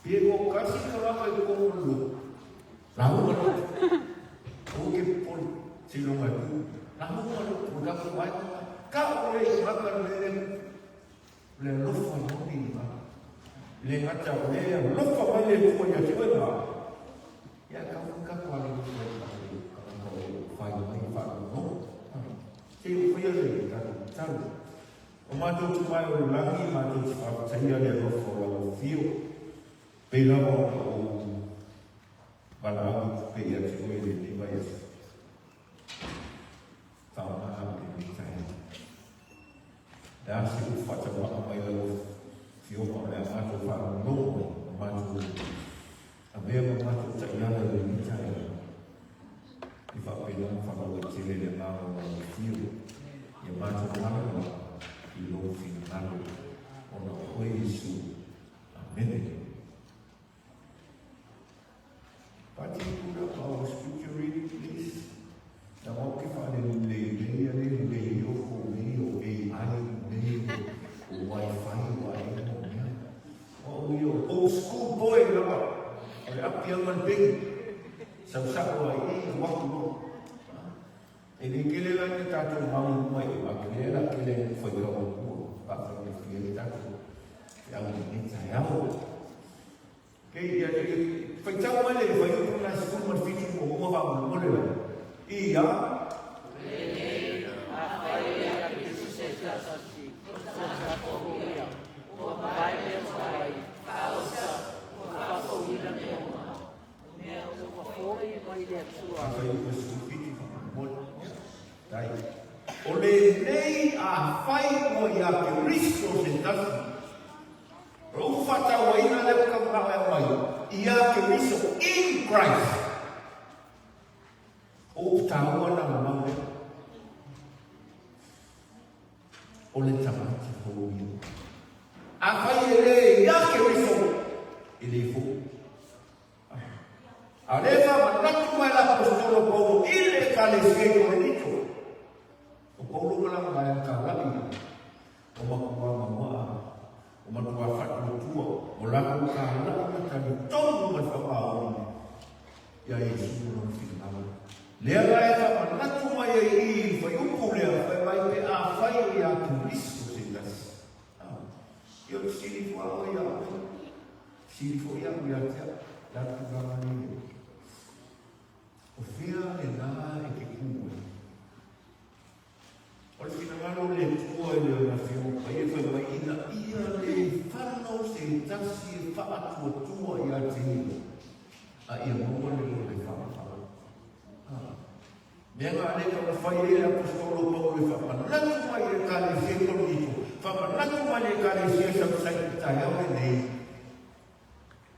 Speaker 5: Pe toatasi le tagata i totonu o le lotu, lauga lotu. Aua ke popole, seiloga e tu. Lauga lotu, o le tatou vaega lena. Tau le tagata le mea lea. O le alofa moni lena. E le gata o le alofa mai le Atua ia te oe ma au. Ia e tau foi tatou alolofa i tatou tagata o lo o fai mai faalogologo. Se i ou faia le tatou tatalo. O matou Tumae o le lagi, matou te faafetaia le alofa o lau afio, pei lava ona ou valaau atu pea ia te oe i lenei vaiaso. Faaaoga au i lenei taeao. Le a se upu faataumaa mai lau Afioga o le a matou faalogologo ai ma matou avea ma matou taiala i lenei taeao. I faapena ona faalauaitele le agaga o lau Afio ia matou malamalama i lou finagalo ona o oe Iesu. Amene. Pati, put up our scripture reading, please. Na wau ke whaalelelei nei a le lelei o ko nei o AI nei o Wi-Fi o ai mo mea. O au ia o old school boy lava. O le api au ma le peni. Sausau ai i waku loa. E le kele la ina tatou mau i luma i o, a kele la kele ai whai kau atua. Whaafai le tatou. Te au i nei taeao. Kei ia te faitau mai le fuaiupu lena e 17 muamua faamolemole lava. Ia.
Speaker 3: Lenei, afai ia Keriso se tasi, o tatou ia, ua mavae mea tuai, faaosa, ua faafouina mea uma, o mea ua foi mai le Atua.
Speaker 5: Fuaiupu 17 faamolemole. Tai. O lenei afai ua ia Keriso se tasi, O le upu faatauaina lea ua taumanaʻo e aumai, Ia Keriso, in Christ. O upu taua na mamau lea. O le tagata fou ia. Afai e le ia Keriso, e le fou. A o lea e faamanatu mai le Aposetolo Paulo i le Ekalesia i Korinito. O Paulo ma lana vaega taulagi ia, o matua manuaa, o matua faatuatua, o latou kalai ma talitonu ma le faamaoni. Iā Iesu ma lona finagalo. Lea la e faamanatu mai ai i i le fuaiupu lea, fai mai pe afai o iā Keriso se tasi. Ia o te sili fua oe iā oe, sili foi au ia te au, le a tulaga lea i ai. O fea lena e te kū ai? O le finagalo o le Atua e le o le Afioga Paia fai mai ina ia le fano se tasi e faatuatua ia te ia, a ia maua le lola e faamatala. Mea nga le tau fai ai le Aposetolo Paulo e faamanatu mai i le Ekalesia i Korinito, faamanatu mai le Ekalesia sau i le taeao lenei,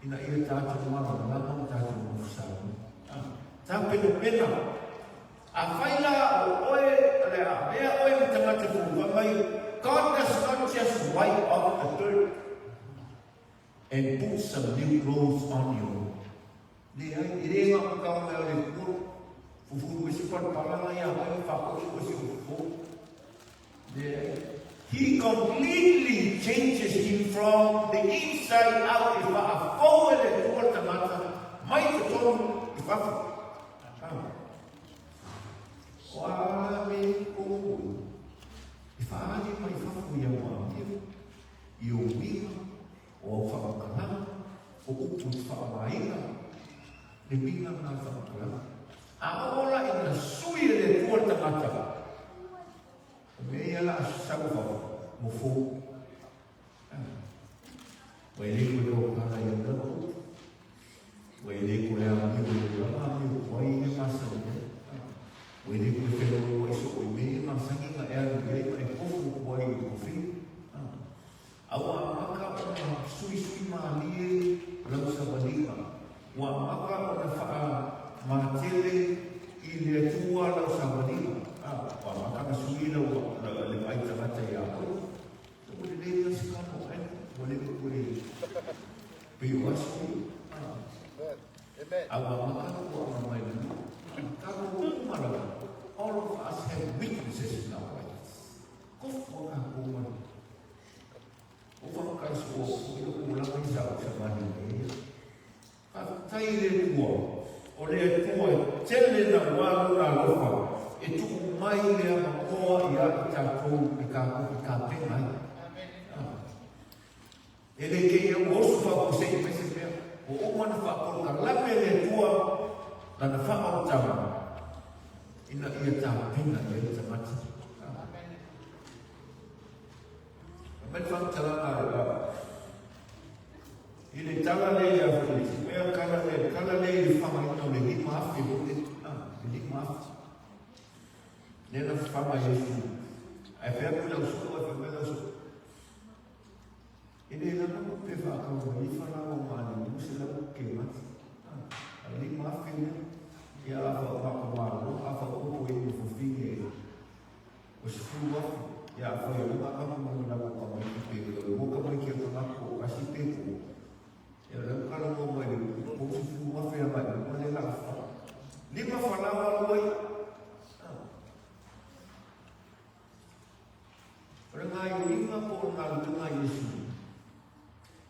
Speaker 5: ina ia tatou malamalama ma tatou nofosau. Tapenapena. Afai la o oe le a avea oe ma tagata fou, fai mai, God does not just wipe off the dirt and put some new clothes on you. Leai, e le ngā makao mea o le kua, fufuru e se palapalanga ia oe, whakotu o se fofo. Leai. He completely changes him from the inside out e faafou e le Atua le tagata mai totonu i fafo. O a me kou e whaali mai fafo i au amio, i o uiga, o au whakakalanga, o upu i te whaamaina, le uiga ngā whakakalanga. A ola ina sui e le Atua le tagata, O mea ia la sau fa mo fou. Ua e le koe o kala ia mea ma upu. Ua e le koe a mi o le lama mi o kuai ia masani nei. Ua e le koe whenua ua iso o i mea ia masani nga e alu i ai ma e kofu kuai i kofi. A ua amata ona suisui mālie lau savaliga. Ua amata ona faamatele i le Atua lau savaliga. A ua amata ona sui lau le vaai tagata iā oe. Ua lelei lava se kano ai, ua le koe pei o aso ia. A ua amata ona puaga mai le nuu. Kano uma lava. All of us have weaknesses in our lives. Kofu a kākou ma le O whakaiso o i loko lava i sa o Savani me ia. Faafetai i le Atua, o le Atua e tele na ua lona alofa e tuu mai le avanoa ia i tatou e kākou e tapena ai. E le kei au osu faafuasei mai se mea, ua uma ona faapolokalame le Atua lana faaolataga ina ia tapena i ai le tagata. Aumai le faamatalaga a le I le tala lea ia Felisi, mea kala lea, kala lea i le fagaina o le 5,000 o le, le 5,000. Lea na faga Iesu. Ae fai atu lau soo, ae fai mai lau soo. E le lava mo pe whaakau mai i whalawa mā le mu se lau ke mati. A le 5,000 lea. Ia a wha o mā a wha o po i mo fawhinge e. O 10,000, ia a whai o ngā kapu mo ngā ka mai ki pe ko o ka mai ki a ka ko kasi pe ko. Ia lau kala mo mai le ko 10,000 a mai mo le la fa. Lima whalawa lua i. O le gaoioiga po o le galuega a Iesu,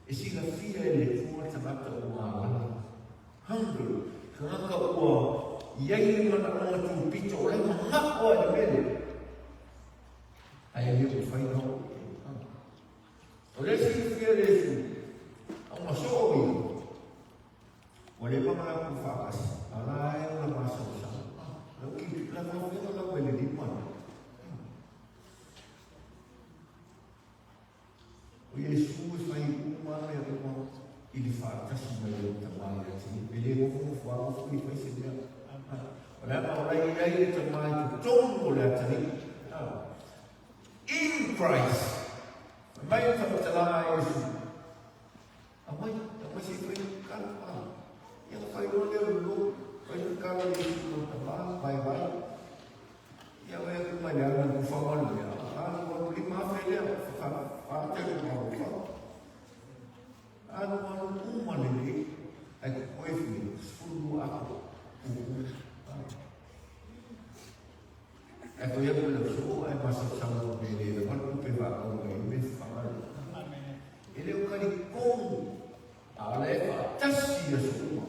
Speaker 5: e silafia e le Atua tagata ua galala, hunger, tagata ua i ai le manaoga tupito o la e manao lava i le mea lea, ae le mafai ona oo i ai. O lea e silafia e le Iesu, a ua soo ia, Ua leva ona latou faatasi, a o la e ola masalosalo. Lau ki, lau afioga lau mai le lima lea. O Iesu e fai uma mea uma i le faatasi mai o le Tama ia te ia. E le nofonofo lava foi e fai se mea. O le aga o la e i ai le Tama i totonu o le atalii. In Christ. Fai mai le faamatalaga a Iesu. Aumai, aumai se i fai le kala. Ia ona fai loa lea o le lotu, fai le kala i le isi o tama, vaevae. Ia vaai atu mai le ala i kufa malu lea. Alu alu 5,000 lea, wha-tele ma o wha. Alu alu uma lelei, ai koe fi, 12 ako, uku. Ae fai atu le soo ae masalosalo ma mea le lava le tupe faatau mai ai mea faaalu. E le o talikonu, a o la e faatasi i aso uma.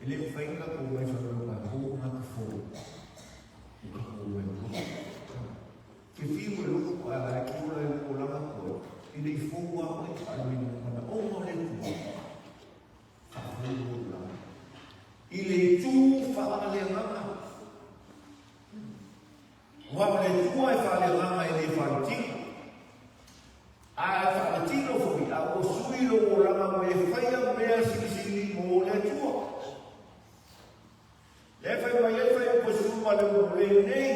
Speaker 5: E le mafai ona tatou omai faamalogātou tagata fou i tatou omai loa. Ke fiu e logo a la e ke ola e loko langa koe, e le i fou a oe a le manaoga o le Atua, faafou lou olaga. I le itu faaleagaga, aua o le Atua e faaleagaga e le faaletino. A e faaletino foi, a ua sui lou olaga ua e faia mea silisili mo le Atua. Lea e fai mai ai fuaiupu e 16, lenei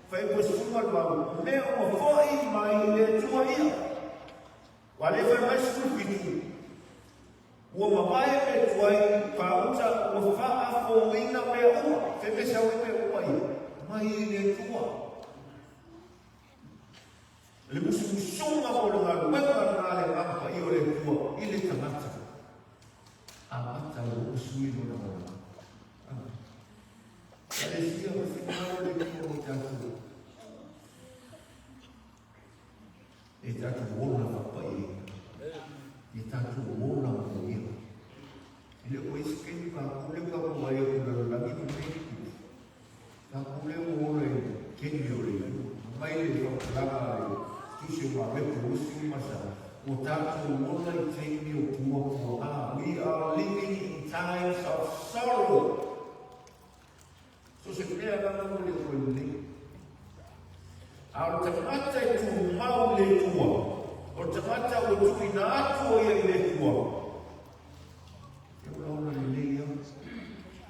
Speaker 5: fuaiupu e 18, o mea uma foi mai le Atua ia. Ua le fai mai 17, ua mavae mea tuai pa uta ua faafouina mea uma, fefesa oi mea uma ia, mai le Atua. Le musumusuga mo le galuega lena a le Agaga Paia o le Atua i le tagata. Amata i lou sui lona olaga. Ekalesia o le finagalo o le Atua mo tatou. E tatou ola faapaia. E tatou ola mo ia. E le o isi taimi tatou lea tatou vaai atu i le lalolagi ma mea e tutupu. Tatou lea ua ola i le taimi o le mai le faamatalaga a le Tusi o Mareko 20 ma sa, ua tatou ola i taimi o puapuaga. We are living in times of sorrow. So se mea lava ua le koe lelei. A o le tagata e tumau i le Atua, o le tagata ua tuuina atu o ia i le Atua, e olaola lelei lava,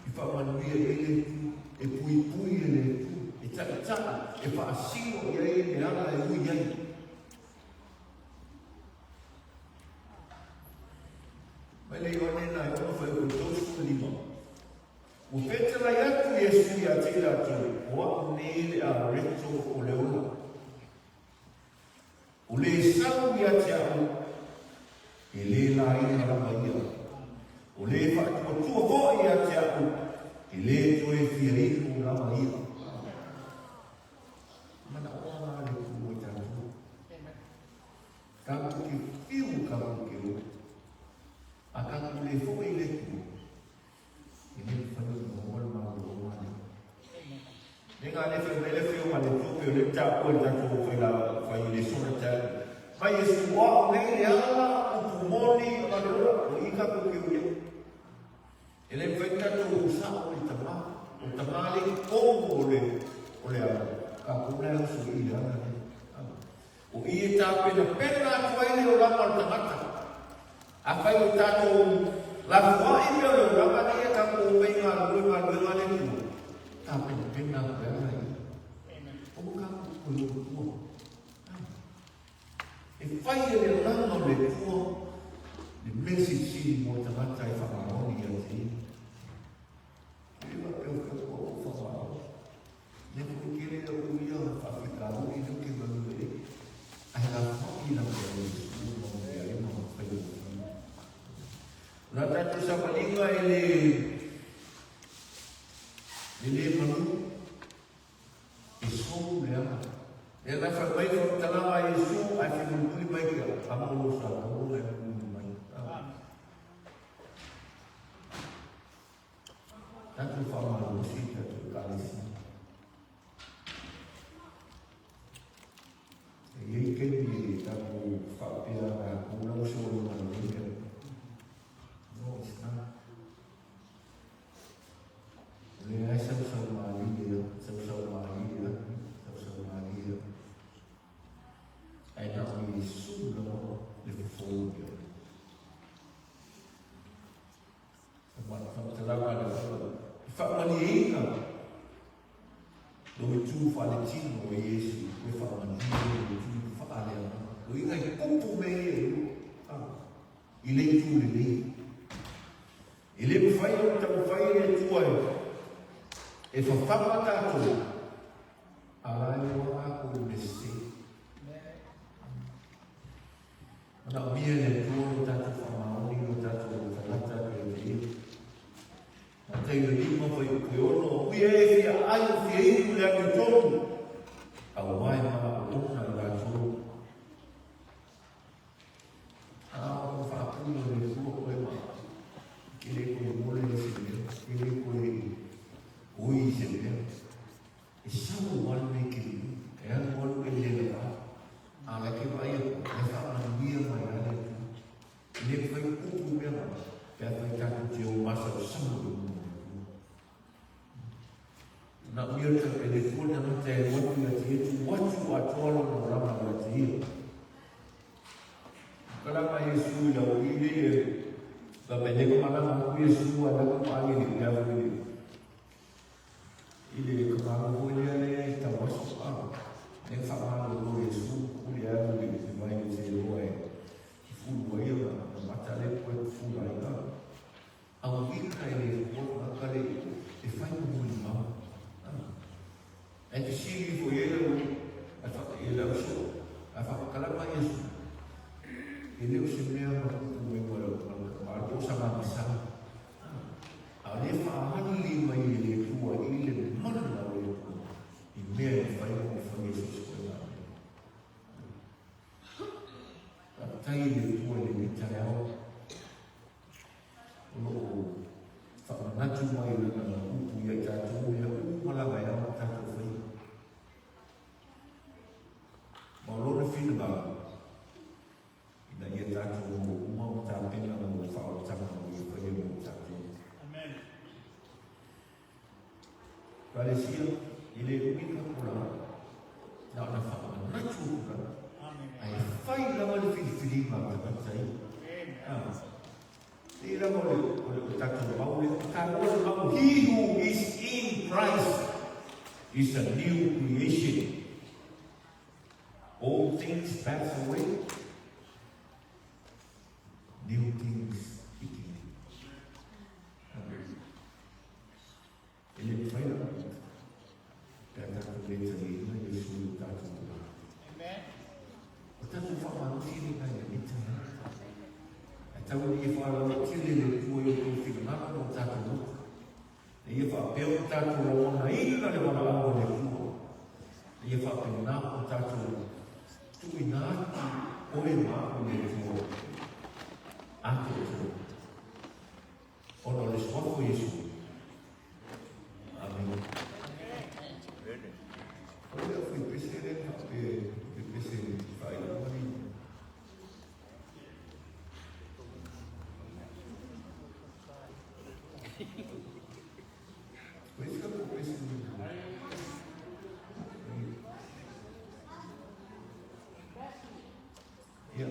Speaker 5: e faamanuia i ai le Atua, e puipui e le Atua, e taitai, e faasino i ai le ala e ui ai. Mai le Ioane na e ono fuaiupu 35. Ua fetalai atu Iesu ia te i latou, O a'u nei le areto o le ola. O le sau ia te a'u, e lē laina lava ia. O le faatuatua fo'i ia te a'u, e lē toe fia inu lava ia. Manaoga la le Atua i tatou. Tatou te fiu tatou te ola. A tatou lē fo'i i le Atua, E le mafai ona maua le malologa lea. Le ga le fai mai le afioga le tupe o le taua i tatou fai la fai le sona tae. Mai Iesu o au nei le ala, upu moni ma le ola, o i tatou ke ui ai. E le mafai tatou sao i tama, o tama le i tonu o le o le ala. Tatou le oso i le ala le. O i e tapenapena atu ai le olaga o le tagata. Afai ua tatou lafoai mea o le olaga nei e tatou omai e galulue galuega a le Atua, tapenapena atu ai ala ia. Aua tatou toe o i tua. E fai e le agaga o le Atua le mea silisili mo le tagata e faamaoni ia te ia. E le faapea o tatou au faamaoni. Lea foi tele a'u ia faafitauli lea ou te galue ai, ae lafoai lava e Iesu ma mea ai ma faigofie. O la tatou savaliga e le e le malu, e sou le ala. Lea la fai mai faamatalaga a Iesu ae fia mulimuli mai ke amo lo sa taua e mulimuli mai. Tatou faamalolosi i tatou Ekalesia. E i ai taimi e tatou faapea tatou la ua sologa lelei mea uma. No, it's not. O lea e sausau malie lava, sausau malie lava, sausau malie lava. Ae na o Iesu lava le fofo o mea uma. Faamatalaga a le Atua, e faamalieina lou itu faaletino e Iesu, ua faamalie lou itu faaleagaga. O iuga e tupu mea ia e lua, i le itu lelei. E le mafai ona taumafai le Atua e fafaga tatou, a la e ola tatou i le mea sese. Manaomia e le Atua lo tatou faamaoni lo tatou tagata atu ia te Ia. Mataio 5 fuaiupu e 6, Amuia e fia ai o fia inu le amiotonu, auā e malaʻolona i latou. A o faapuna o le Atua koe ma ke le koe mole le se mea.
Speaker 9: Manaomia e le Atua le tagata e alu atu ia te ia, tuu atu atoa lona olaga ia te ia. Kalama Iesu i le aualii lea, fai mai nei ka malaga atu Iesu a laka maali le afu i le i le kamalo foi lea lea e tau aso a le faamalolo Iesu ku le alu i le mai le seloa e fulu ai ona mata le poe fula ai a auina e le Atua tagata le e fai ma molimau. Ae fesili ifo i ai lau i le auso, a faakalama Iesu, e le o se mea na tupu mai ma le malo po o sa gagasa. A o lea e faaali mai e le Atua i le mana o le Atua i mea e mafai ona fai e so o se koina. Faafetai i le Atua i lenei taeao. O lo o faamanatu mai lana upu ia i tatou mea uma lava e ao ona tatou faia. Ma o lona finagalo, ina ia tatou maua uma ma tapena mo le faaolataga o ia faia mo tatou. Amen. Ekalesia, e le umi ka tulaga, na ona faamanatu atu lava. Ae fai lava le filifiliga a tagata ia. Amen. E lava o le, o le, o le tatou mau lea, o taua le mau, he who is in Christ is a new creation. All things pass away, new things begin. Amen. E le mafai ona pe a tatou le taliaina Iesu i o tatou tulaga. Amen. O tatou faamalosi lena i lenei taeao. Ae tau ina ia faalauaitele le Atua i o outou finagalo ma o tatou loto. Ina ia faapea ona tatou lagonaina le valaau a le Atua. Ina ia faapena ona tatou tuuina atu oe ma au i le Atua atoatoa. Ona o le suafa o Iesu. Amene. O le au pese le pe pe pese faailoa ni. Ko isi ka pese ni. Ia.